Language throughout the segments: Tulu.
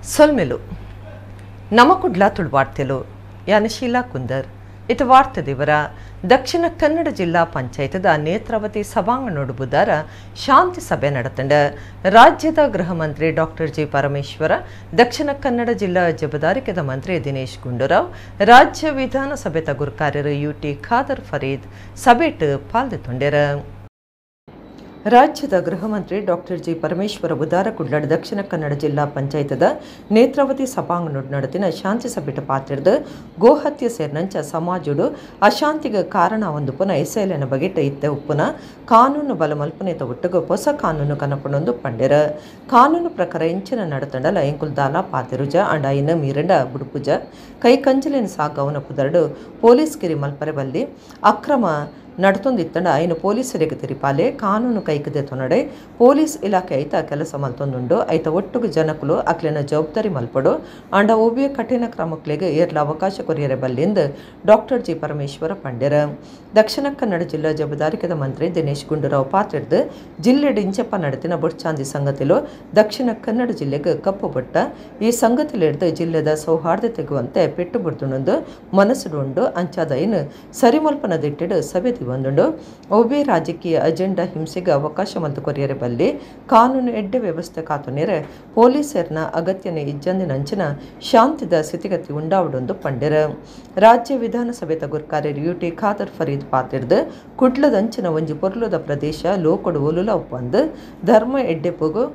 ಸೊಲ್ಮೆಲು ನಮಕುಡ್ಲ ತುಳುವಾರ್ತೆಲು ಯಾನಶೀಲಾ ಕುಂದರ್ ಇತ ವಾರ್ತೆ ದೇವರ ದಕ್ಷಿಣ ಕನ್ನಡ ಜಿಲ್ಲಾ ಪಂಚಾಯತದ ನೇತ್ರಾವತಿ ಸಭಾಂಗಣೋಡು ಬುಧಾರ ಶಾಂತಿ ಸಭೆ ನಡೆತಂಡ. ರಾಜ್ಯದ ಗೃಹ ಮಂತ್ರಿ ಡಾಕ್ಟರ್ ಜಿ ಪರಮೇಶ್ವರ, ದಕ್ಷಿಣ ಕನ್ನಡ ಜಿಲ್ಲಾ ಜಬದಾರಿಕೆದ ಮಂತ್ರಿ ದಿನೇಶ್ ಗುಂಡೂರಾವ್, ರಾಜ್ಯ ವಿಧಾನಸಭೆತ ಗುರುಕಾರ್ಯರು ಯುಟಿ ಖಾದರ್ ಫರೀದ್ ಸಭೆಟ್ ಪಾಲ್ದೆತೊಂಡೆರ. ರಾಜ್ಯದ ಗೃಹ ಮಂತ್ರಿ ಡಾಕ್ಟರ್ ಜಿ ಪರಮೇಶ್ವರ ಬುಧಾರ ಕುಡ್ಲಡ್ ದಕ್ಷಿಣ ಕನ್ನಡ ಜಿಲ್ಲಾ ಪಂಚಾಯತದ ನೇತ್ರಾವತಿ ಸಭಾಂಗಣೋಡು ನಡೆದಿನ ಶಾಂತಿ ಸಭೆಟ ಪಾತಿರ್ದು ಗೋಹತ್ಯೆ ಸೇರಿನಂಚ ಸಮಾಜಡು ಅಶಾಂತಿಗೆ ಕಾರಣ ಒಂದು ಪುನ ಎಸೆಲೆನ ಬಗೆಟ ಇತ್ತೆ ಉಪ್ಪುನ ಕಾನೂನು ಬಲ ಮಲ್ಪನೆತ ಒಟ್ಟುಗು ಹೊಸ ಕಾನೂನು ಕನಪುಣೊಂದು ಪಂಡೆರ. ಕಾನೂನು ಪ್ರಕಾರ ಇಂಚಿನ ನಡತಂಡಲ ಎಂಕುಲ್ ದಾಲ ಪಾತಿರುಜ ಅಂಡ ಐನ ಮೀರಂಡ ಬುಡುಪುಜ ಕೈ ಕಂಜಲಿನ ಸಾಗವನ ಪುದರ್ಡು ಪೊಲೀಸ್ ಕಿರಿ ಮಲ್ಪರೆ ಬಲ್ಲಿ ಅಕ್ರಮ ನಡತೊಂದಿತ್ತಂಡ ಐನು ಪೊಲೀಸರಿಗೆ ತಿರಿಪಾಲೆ ಕಾನೂನು ಕೈಕದೆ ತೊನಡೆ ಪೊಲೀಸ್ ಇಲಾಖೆ ಐತ ಕೆಲಸ ಮಲ್ತೊಂದುಂಡು. ಐತ ಒಟ್ಟುಗು ಜನಕುಲು ಅಕ್ಲೆನ ಜವಾಬ್ದಾರಿ ಮಲ್ಪಡು ಅಂಡ ಒವ್ವೇ ಕಠಿಣ ಕ್ರಮಕ್ಲೆಗ್ ಏರ್ಲ ಅವಕಾಶ ಕೊರಿಯರೆ ಬಲ್ಲಿಂದು ಡಾಕ್ಟರ್ ಜಿ ಪರಮೇಶ್ವರ ಪಂಡೆರ. ದಕ್ಷಿಣ ಕನ್ನಡ ಜಿಲ್ಲಾ ಜವಾಬ್ದಾರಿಕೆದ ಮಂತ್ರಿ ದಿನೇಶ್ ಗುಂಡೂರಾವ್ ಪಾತ್ರೆಡ್ದು ಜಿಲ್ಲೆಡ್ ಇಂಚಪ್ಪ ನಡೆತಿನ ಬೊಡ್ಚಾಂದಿ ಸಂಗತಿಲು ದಕ್ಷಿಣ ಕನ್ನಡ ಜಿಲ್ಲೆಗೆ ಕಪ್ಪು ಬೊಟ್ಟ ಈ ಸಂಗತಿಲೆಡ್ದು ಜಿಲ್ಲೆದ ಸೌಹಾರ್ದತೆಗುವಂತೆ ಪೆಟ್ಟು ಬುಡ್ದುಂಡು ಮನಸ್ಸುಡುಂಡು ಅಂಚಾದ ಐನು ಸರಿಮಲ್ಪನ ದಿಟ್ಟಿಡು ಸಭೆ ಒಂದುಂಡು. ಒವ್ವೇ ರಾಜಕೀಯ ಅಜೆಂಡಾ ಹಿಂಸೆಗೆ ಅವಕಾಶ ಮಲ್ತು ಕೊರಿಯರೆ ಬಲ್ಲಿ ಕಾನೂನು ಎಡ್ಡೆ ವ್ಯವಸ್ಥೆ ಕಾತುನೇರೆ ಪೊಲೀಸರ್ನ ಅಗತ್ಯನೆ ಇಜ್ಜಂದಿನಂಚಿನ ಶಾಂತಿದ ಸ್ಥಿತಿಗತಿ ಉಂಡಾವಡೊಂದು ಪಂಡೆರ. ರಾಜ್ಯ ವಿಧಾನಸಭೆತ ಗುರ್ಕಾರ್ಯರು ಯುಟಿ ಖಾದರ್ ಫರೀದ್ ಪಾತಿರ್ದು ಕುಡ್ಲದಂಚಿನ ಒಂಜಿ ಪೊರ್ಲುದ ಪ್ರದೇಶ ಲೋಕೊಡು ಒಲುಲ ಒಪ್ಪಂದು ಧರ್ಮ ಎಡ್ಡೆಪುಗು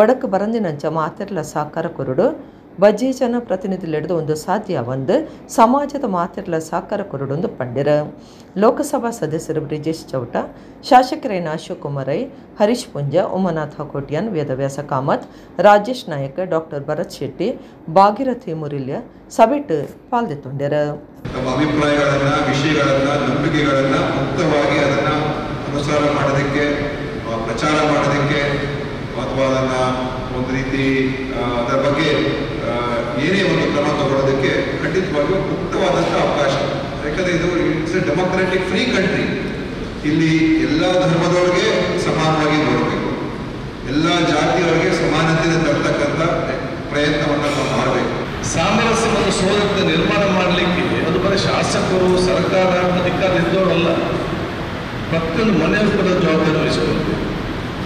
ಒಡಕು ಬರಂದಿನಂಚ ಮಾತೆರ್ಲ ಸಾಕಾರ ಕೊರುಡು ಬಜೆ ಜನ ಪ್ರತಿನಿಧಿಲೆಡ್ದು ಒಂದು ಸಾಧ್ಯ ಒಂದು ಸಮಾಜದ ಮಾತೆರ್ಲ ಸಾಕಾರ ಕೊರುಡೊಂದು ಪಂಡೆರ. ಲೋಕಸಭಾ ಸದಸ್ಯರು ಬ್ರಿಜೇಶ್ ಚೌಟ, ಶಾಸಕರೇನ ಅಶೋಕ್ ಕುಮಾರ್ ರೈ, ಹರೀಶ್ ಪುಂಜ, ಉಮಾನಾಥ ಕೋಟ್ಯಾನ್, ವೇದವ್ಯಾಸ ಕಾಮತ್, ರಾಜೇಶ್ ನಾಯಕ್, ಡಾಕ್ಟರ್ ಭರತ್ ಶೆಟ್ಟಿ, ಭಾಗೀರಥಿ ಮುರಿಲ್ಯ ಸಭೆಟ್ ಪಾಲ್ದೆತ್ತೊಂಡೆರ. ತಮ್ಮ ಅಭಿಪ್ರಾಯಗಳನ್ನ, ವಿಷಯಗಳನ್ನ, ನಂಬಿಕೆಗಳನ್ನ ಮುಕ್ತವಾಗಿ ಅದನ್ನ ಅನುಸಾರ ಮಾಡೋದಕ್ಕೆ, ಪ್ರಚಾರ ಮಾಡೋದಕ್ಕೆ ಅಥವಾ ಅದನ್ನ ಒಂದು ರೀತಿ ಅದರ ಬಗ್ಗೆ ಏನೇ ಒಂದು ಕ್ರಮ ತಗೊಳ್ಳೋದಕ್ಕೆ ಖಂಡಿತವಾಗಿಯೂ ಮುಕ್ತವಾದಂಥ ಅವಕಾಶ. ಯಾಕಂದರೆ ಇದು it's a democratic free country. ಇಲ್ಲಿ ಎಲ್ಲ ಧರ್ಮದವ್ರಿಗೆ ಸಮಾನವಾಗಿ ನೋಡಬೇಕು, ಎಲ್ಲ ಜಾತಿಯವರಿಗೆ ಸಮಾನತೆ ತರ್ತಕ್ಕಂಥ ಪ್ರಯತ್ನವನ್ನು ನಾವು ಮಾಡಬೇಕು. ಸಾಮರಸ್ಯ ಮತ್ತು ಸೋದರತೆ ನಿರ್ಮಾಣ ಮಾಡಲಿಕ್ಕೆ ಅದು ಬರೀ ಶಾಸಕರು, ಸರ್ಕಾರ, ಅಧಿಕಾರ ಇದ್ದವರಲ್ಲ, ಪ್ರತಿಯೊಂದು ಮನೆಯವರು ಕೂಡ ಜವಾಬ್ದಾರಿ ವಹಿಸ್ಕೊಳ್ತೀವಿ,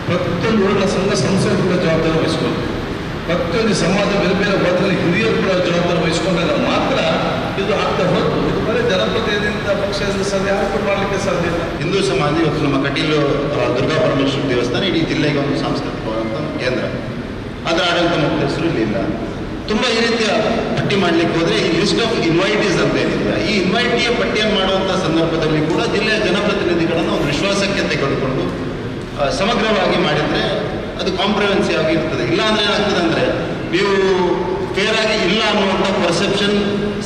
ಪ್ರತಿಯೊಂದು ಊರಿನ ಸಂಘ ಸಂಸ್ಥೆ ಕೂಡ ಜವಾಬ್ದಾರಿ ವಹಿಸ್ಕೊಳ್ತೀವಿ, ಪ್ರತಿಯೊಂದು ಸಮಾಜ ಬೇರೆ ಬೇರೆ ವರ್ಗದಲ್ಲಿ ಹಿರಿಯರು ಕೂಡ ಜವಾಬ್ದಾರಿ ವಹಿಸ್ಕೊಂಡಾಗ ಮಾತ್ರ ಇದು ಆಗ್ತಾ ಹೊರತು ಇದು ಬರೀ ಜನಪ್ರತಿನಿಧಿಯಿಂದ ಪಕ್ಷದಿಂದ ಸಾಧ್ಯ ಯಾರು ಕೂಡ ಮಾಡಲಿಕ್ಕೆ ಸಾಧ್ಯ ಇಲ್ಲ. ಹಿಂದೂ ಸಮಾಜ ಇವತ್ತು ನಮ್ಮ ಕಟೀಲು ದುರ್ಗಾ ಪರಮೇಶ್ವರ ದೇವಸ್ಥಾನ ಇಡೀ ಜಿಲ್ಲೆಗೆ ಒಂದು ಸಾಂಸ್ಕೃತಿಕವಾದಂಥ ಕೇಂದ್ರ, ಅದರ ಆಡಳಿತ ಮುಕ್ತಸ್ಥರು ಇಲ್ಲಿ ಇಲ್ಲ. ತುಂಬ ಈ ರೀತಿಯ ಪಟ್ಟಿ ಮಾಡಲಿಕ್ಕೆ ಹೋದರೆ ಈ ಲಿಸ್ಟ್ ಆಫ್ ಇನ್ವೈಟೀಸ್ ಅಂತ ಏನಿದೆ, ಈ ಇನ್ವೈಟಿಯ ಪಟ್ಟಿಯನ್ನು ಮಾಡುವಂಥ ಸಂದರ್ಭದಲ್ಲಿ ಕೂಡ ಜಿಲ್ಲೆಯ ಜನಪ್ರತಿನಿಧಿಗಳನ್ನು ಒಂದು ವಿಶ್ವಾಸಕ್ಕೆ ತೆಗೆದುಕೊಂಡು ಸಮಗ್ರವಾಗಿ ಮಾಡಿದರೆ ಅದು ಕಾಂಪ್ರಹೆನ್ಸಿವ್ ಆಗಿ ಇರ್ತದೆ. ಇಲ್ಲ ಅಂದರೆ ಏನಾಗ್ತದೆ ಅಂದರೆ ನೀವು ಫೇರ್ ಆಗಿ ಇಲ್ಲ ಅನ್ನುವಂಥ ಪರ್ಸೆಪ್ಷನ್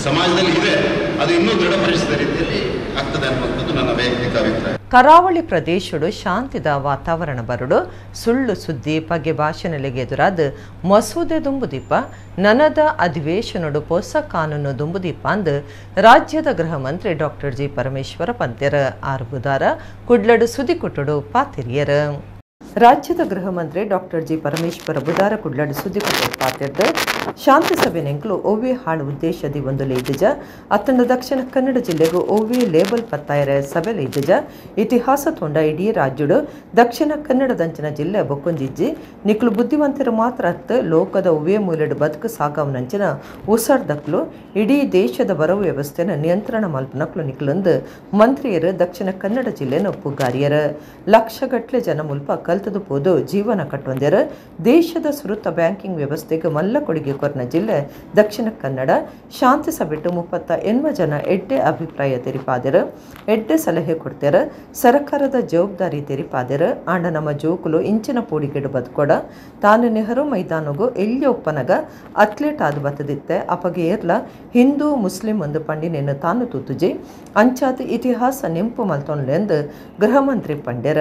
ಸಮಾಜದಲ್ಲಿ ಇದೆ, ಅದು ಇನ್ನೂ ದೃಢಪಡಿಸಿದ ರೀತಿಯಲ್ಲಿ ಆಗ್ತದೆ ಅನ್ನುವಂಥದ್ದು ನನ್ನ ವೈಯಕ್ತಿಕ ಅಭಿಪ್ರಾಯ. ಕರಾವಳಿ ಪ್ರದೇಶಡು ಶಾಂತಿದ ವಾತಾವರಣ ಬರಡು ಸುಳ್ಳು ಸುದ್ದಿ ಪಗೆ ಭಾಷಣಲೆಗೆ ಎದುರಾದ ಮಸೂದೆ ದುಂಬುದೀಪ ನನದ ಅಧಿವೇಶನಡು ಹೊಸ ಕಾನೂನು ದುಂಬುದೀಪ ಅಂದು ರಾಜ್ಯದ ಗೃಹ ಮಂತ್ರಿ ಡಾಕ್ಟರ್ ಜಿ ಪರಮೇಶ್ವರ ಪಂತೆರ ಆರು ಬುಧಾರ ಕುಡ್ಲಡು ಸುದ್ದಿಕುಟ್ಟುಡು ಪಾತಿರಿಯರ. ರಾಜ್ಯದ ಗೃಹ ಮಂತ್ರಿ ಡಾಕ್ಟರ್ ಜಿ ಪರಮೇಶ್ವರ ಬುಧಾರ ಕುಡ್ಲಡು ಸುದ್ದಿಕುಟ್ಟು ಪಾತಿರ್ದು ಶಾಂತಿ ಸಭೆ ನೆಂಕಲು ಒವ್ವೇ ಹಾಳು ಉದ್ದೇಶದಿ ಒಂದು ಲೈದಿಜ ಅತ್ತಂಡ ದಕ್ಷಿಣ ಕನ್ನಡ ಜಿಲ್ಲೆಗೂ ಒವ್ವೇ ಲೇಬಲ್ ಪತ್ತಾಯರ ಸಭೆ ಲೈದಿಜ ಇತಿಹಾಸ ತೊಂಡ ಇಡೀ ರಾಜ್ಯಡು ದಕ್ಷಿಣ ಕನ್ನಡದಂಚಿನ ಜಿಲ್ಲೆ ಬೊಕ್ಕೊಂಜಿಜ್ಜಿ ನಿಕ್ಲು ಬುದ್ಧಿವಂತರು ಮಾತ್ರ ಅತ್ತ ಲೋಕದ ಒವ್ವೇ ಮೂಲೆಡು ಬದುಕು ಸಾಗವನಂಚಿನ ಉಸಾರ್ದಕ್ಲು ಇಡೀ ದೇಶದ ಬರವು ವ್ಯವಸ್ಥೆನ ನಿಯಂತ್ರಣ ಮಲ್ಪನಕ್ಲು ನಿಕ್ಲೊಂದು ಮಂತ್ರಿಯರು ದಕ್ಷಿಣ ಕನ್ನಡ ಜಿಲ್ಲೆನ ಪುಗಾರಿಯರ ಲಕ್ಷಗಟ್ಲೆ ಜನ ಮುಲ್ಪ ಕಲ್ತದು ಪೋದು ಜೀವನ ಕಟ್ಟೊಂದೆರ ದೇಶದ ಸುರುತ ಬ್ಯಾಂಕಿಂಗ್ ವ್ಯವಸ್ಥೆಗೆ ಮಲ್ಲ ಕೊಡುಗೆ ಕೊರ್ನ ಜಿಲ್ಲೆ ದಕ್ಷಿಣ ಕನ್ನಡ. ಶಾಂತಿ ಸಭೆಟ್ಟು 38 ಜನ ಎಡ್ಡೆ ಅಭಿಪ್ರಾಯ ತೆರಿಪಾದೆರು, ಎಡ್ಡೆ ಸಲಹೆ ಕೊಡ್ತೇರ, ಸರ್ಕಾರದ ಜವಾಬ್ದಾರಿ ತೆರಿಪಾದೆರು. ಆಂಡ ನಮ್ಮ ಜೋಕುಲು ಇಂಚಿನ ಪೋಡಿಗೆಡು ಬದುಕೊಡ ತಾನು ನೆಹರು ಮೈದಾನಗು ಎಲ್ಲಿ ಒಪ್ಪನಗ ಅಥ್ಲೀಟ್ ಆದ ಬತ್ತದಿತ್ತೆ ಅಪಗೆ ಏರ್ಲ ಹಿಂದೂ ಮುಸ್ಲಿಂ ಒಂದು ಪಂಡಿನೇನು ತಾನು ತೂತುಜಿ ಅಂಚಾದ ಇತಿಹಾಸ ನೆಂಪು ಮಲ್ತೊನ್ಲೆಂದು ಗೃಹ ಮಂತ್ರಿ ಪಂಡ್ಯರ.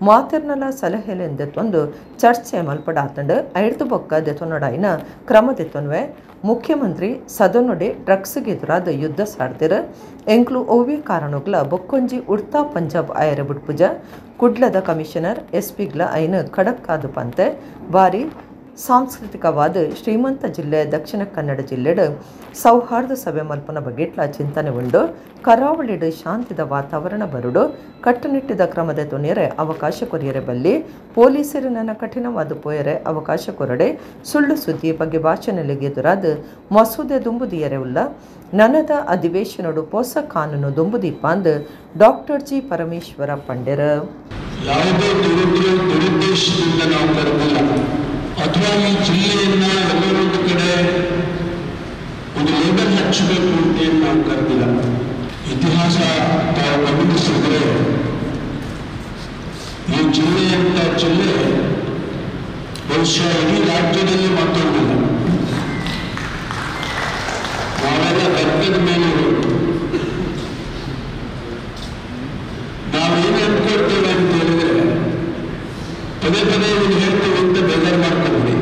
ಮಾತೆರ್ನಲ ಸಲಹೆಲೆಂದೆತ್ತೊಂದು ಚರ್ಚೆ ಮಲ್ಪಡಾತಂಡು ಐಡ್ದು ಬೊಕ್ಕ ದೆತೊನಡಾಯಿನ ಕ್ರಮ ದೆತ್ತೊನ್ವೆ ಮುಖ್ಯಮಂತ್ರಿ ಸದನೊಡೆ ಡ್ರಗ್ಸ್ಗೆ ಎದುರಾದ ಯುದ್ಧ ಸಾರ್ದಿರ ಎಂಕ್ಲು ಒವ್ವೇ ಕಾರಣಗ್ಲ ಬೊಕ್ಕೊಂಜಿ ಉಡ್ತಾ ಪಂಜಾಬ್ ಆಯರ ಬುಡ್ಪುಜ ಕುಡ್ಲದ ಕಮಿಷನರ್ ಎಸ್ ಪಿಗ್ಲ ಐನು ಖಡಕ್ ಆದು ಪಂತೆ ಬಾರಿ ಸಾಂಸ್ಕೃತಿಕವಾದ ಶ್ರೀಮಂತ ಜಿಲ್ಲೆ ದಕ್ಷಿಣ ಕನ್ನಡ ಜಿಲ್ಲೆಡು ಸೌಹಾರ್ದ ಸಭೆ ಮಲ್ಪನ ಬಗೆಟ್ಲ ಚಿಂತನೆ ಉಂಡು. ಕರಾವಳಿಡು ಶಾಂತಿದ ವಾತಾವರಣ ಬರುಡು ಕಟ್ಟುನಿಟ್ಟಿದ ಕ್ರಮದ ತೊನಿಯರೆ ಅವಕಾಶ ಕೊರಿಯರೆ ಬಲ್ಲಿ ಪೊಲೀಸರು ನನ್ನ ಕಠಿಣವಾದ ಪೋಯರೆ ಅವಕಾಶ ಕೊರಡೆ ಸುಳ್ಳು ಸುದ್ದಿ ಬಗ್ಗೆ ಭಾಷಣೆಗೆ ಎದುರಾದ ಮಸೂದೆ ದುಂಬುದಿಯರೆ ಉಲ್ಲ ನನದ ಅಧಿವೇಶನಡು ಪೋಸ ಕಾನೂನು ದುಂಬುದೀಪಾಂದ್ ಡಾಕ್ಟರ್ ಜಿ ಪರಮೇಶ್ವರ ಪಂಡೆರ. ಯಾವುದೇ ದುರುದ್ದೇಶದಿಂದ ನಾವು ಕರೆದಿಲ್ಲ ಅಥವಾ ಈ ಜಿಲ್ಲೆಯನ್ನ ಎಲ್ಲೋ ಒಂದು ಕಡೆ ಒಂದು ಲೇಬಲ್ ಹಚ್ಚಬೇಕು ಅಂತ ಏನು ನಾವು ಕರೆದಿಲ್ಲ. ಇತಿಹಾಸ ತಾವು ಗಮನಿಸಿದ್ರೆ ಈ ಜಿಲ್ಲೆಯಂತ ಜಿಲ್ಲೆ ಬಹುಶಃ ಇಡೀ ರಾಜ್ಯದಲ್ಲಿ ಮತ್ತೊಂದಿಲ್ಲ. ನಾವೆಲ್ಲ ಗರ್ಭದ ಮೇಲೆ ನಾವೇನು ಅಂದ್ಕೊಳ್ತೇವೆ ಅಂತ ಹೇಳಿದ್ರೆ ಪದೇ ಪದೇ ಇದನ್ನು ಹೇಳ್ತೇವೆ ಅಂತ ಬೇಜಾರು ಮಾಡ್ಕೊಂಡ್ಬಿಡಿ,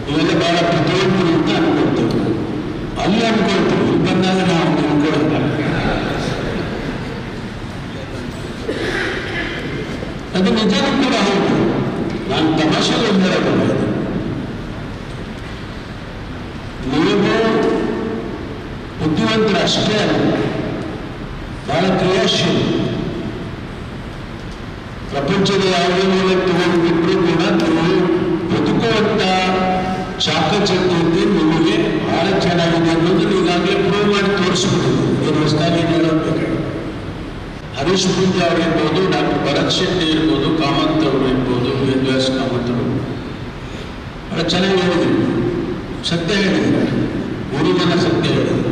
ಇವೆಲ್ಲ ಬಹಳ ಬುದ್ಧಿವಂತರು ಅಂತ ಅನ್ಕೊಳ್ತೇವೆ, ಅಲ್ಲಿ ಅನ್ಕೊಳ್ತೇವೆ, ಇಲ್ಲಿ ಬಂದಾಗ ನಾವು ಅನ್ಕೊಳ್ಳಲ್ಲ. ಅದು ನಿಜನೂ ಕೂಡ ಹೌದು, ನಾನು ತಮಾಷೆಗೆ ಹೇಳೋದಿಲ್ಲ. ನೀವು ಬುದ್ಧಿವಂತರು ಅಷ್ಟೇ ಅಲ್ಲ, ಬಹಳ ಕ್ರಿಯಾಶೀಲ. ಪ್ರಪಂಚದ ಯಾವುದೇ ಮೂಲೆ ತಗೊಂಡ್ಬಿಟ್ರು ಕೂಡ ನೀವು ಬದುಕುವಂತ ಚಾಕಚಕ್ಯತೆ ನಿಮಗೆ ಬಹಳ ಚೆನ್ನಾಗಿದೆ ಅನ್ನೋದನ್ನು ಈಗಾಗಲೇ ಪ್ರೂವ್ ಮಾಡಿ ತೋರಿಸ್ಬಿಟ್ಟಿದೆ. ಏನು ಹೊಸದಾಗಿ ಹೇಳೋದು ಬೇಕಾಗಿಲ್ಲ. ಹರೀಶ್ ಪೂಂಜಾ ಅವರು ಇರ್ಬೋದು, ಡಾಕ್ಟರ್ ಭರತ್ ಶೆಟ್ಟಿ ಇರ್ಬೋದು, ಕಾಮತ್ ಅವರು ಇರ್ಬೋದು, ವೇದವ್ಯಾಸ್ ಕಾಮತ್ ಅವರು ಬಹಳ ಚೆನ್ನಾಗಿ ಹೇಳಿದರು, ಸತ್ಯ ಹೇಳಿದರು, ಮೂರು ಜನ ಸತ್ಯ ಹೇಳಿದರು.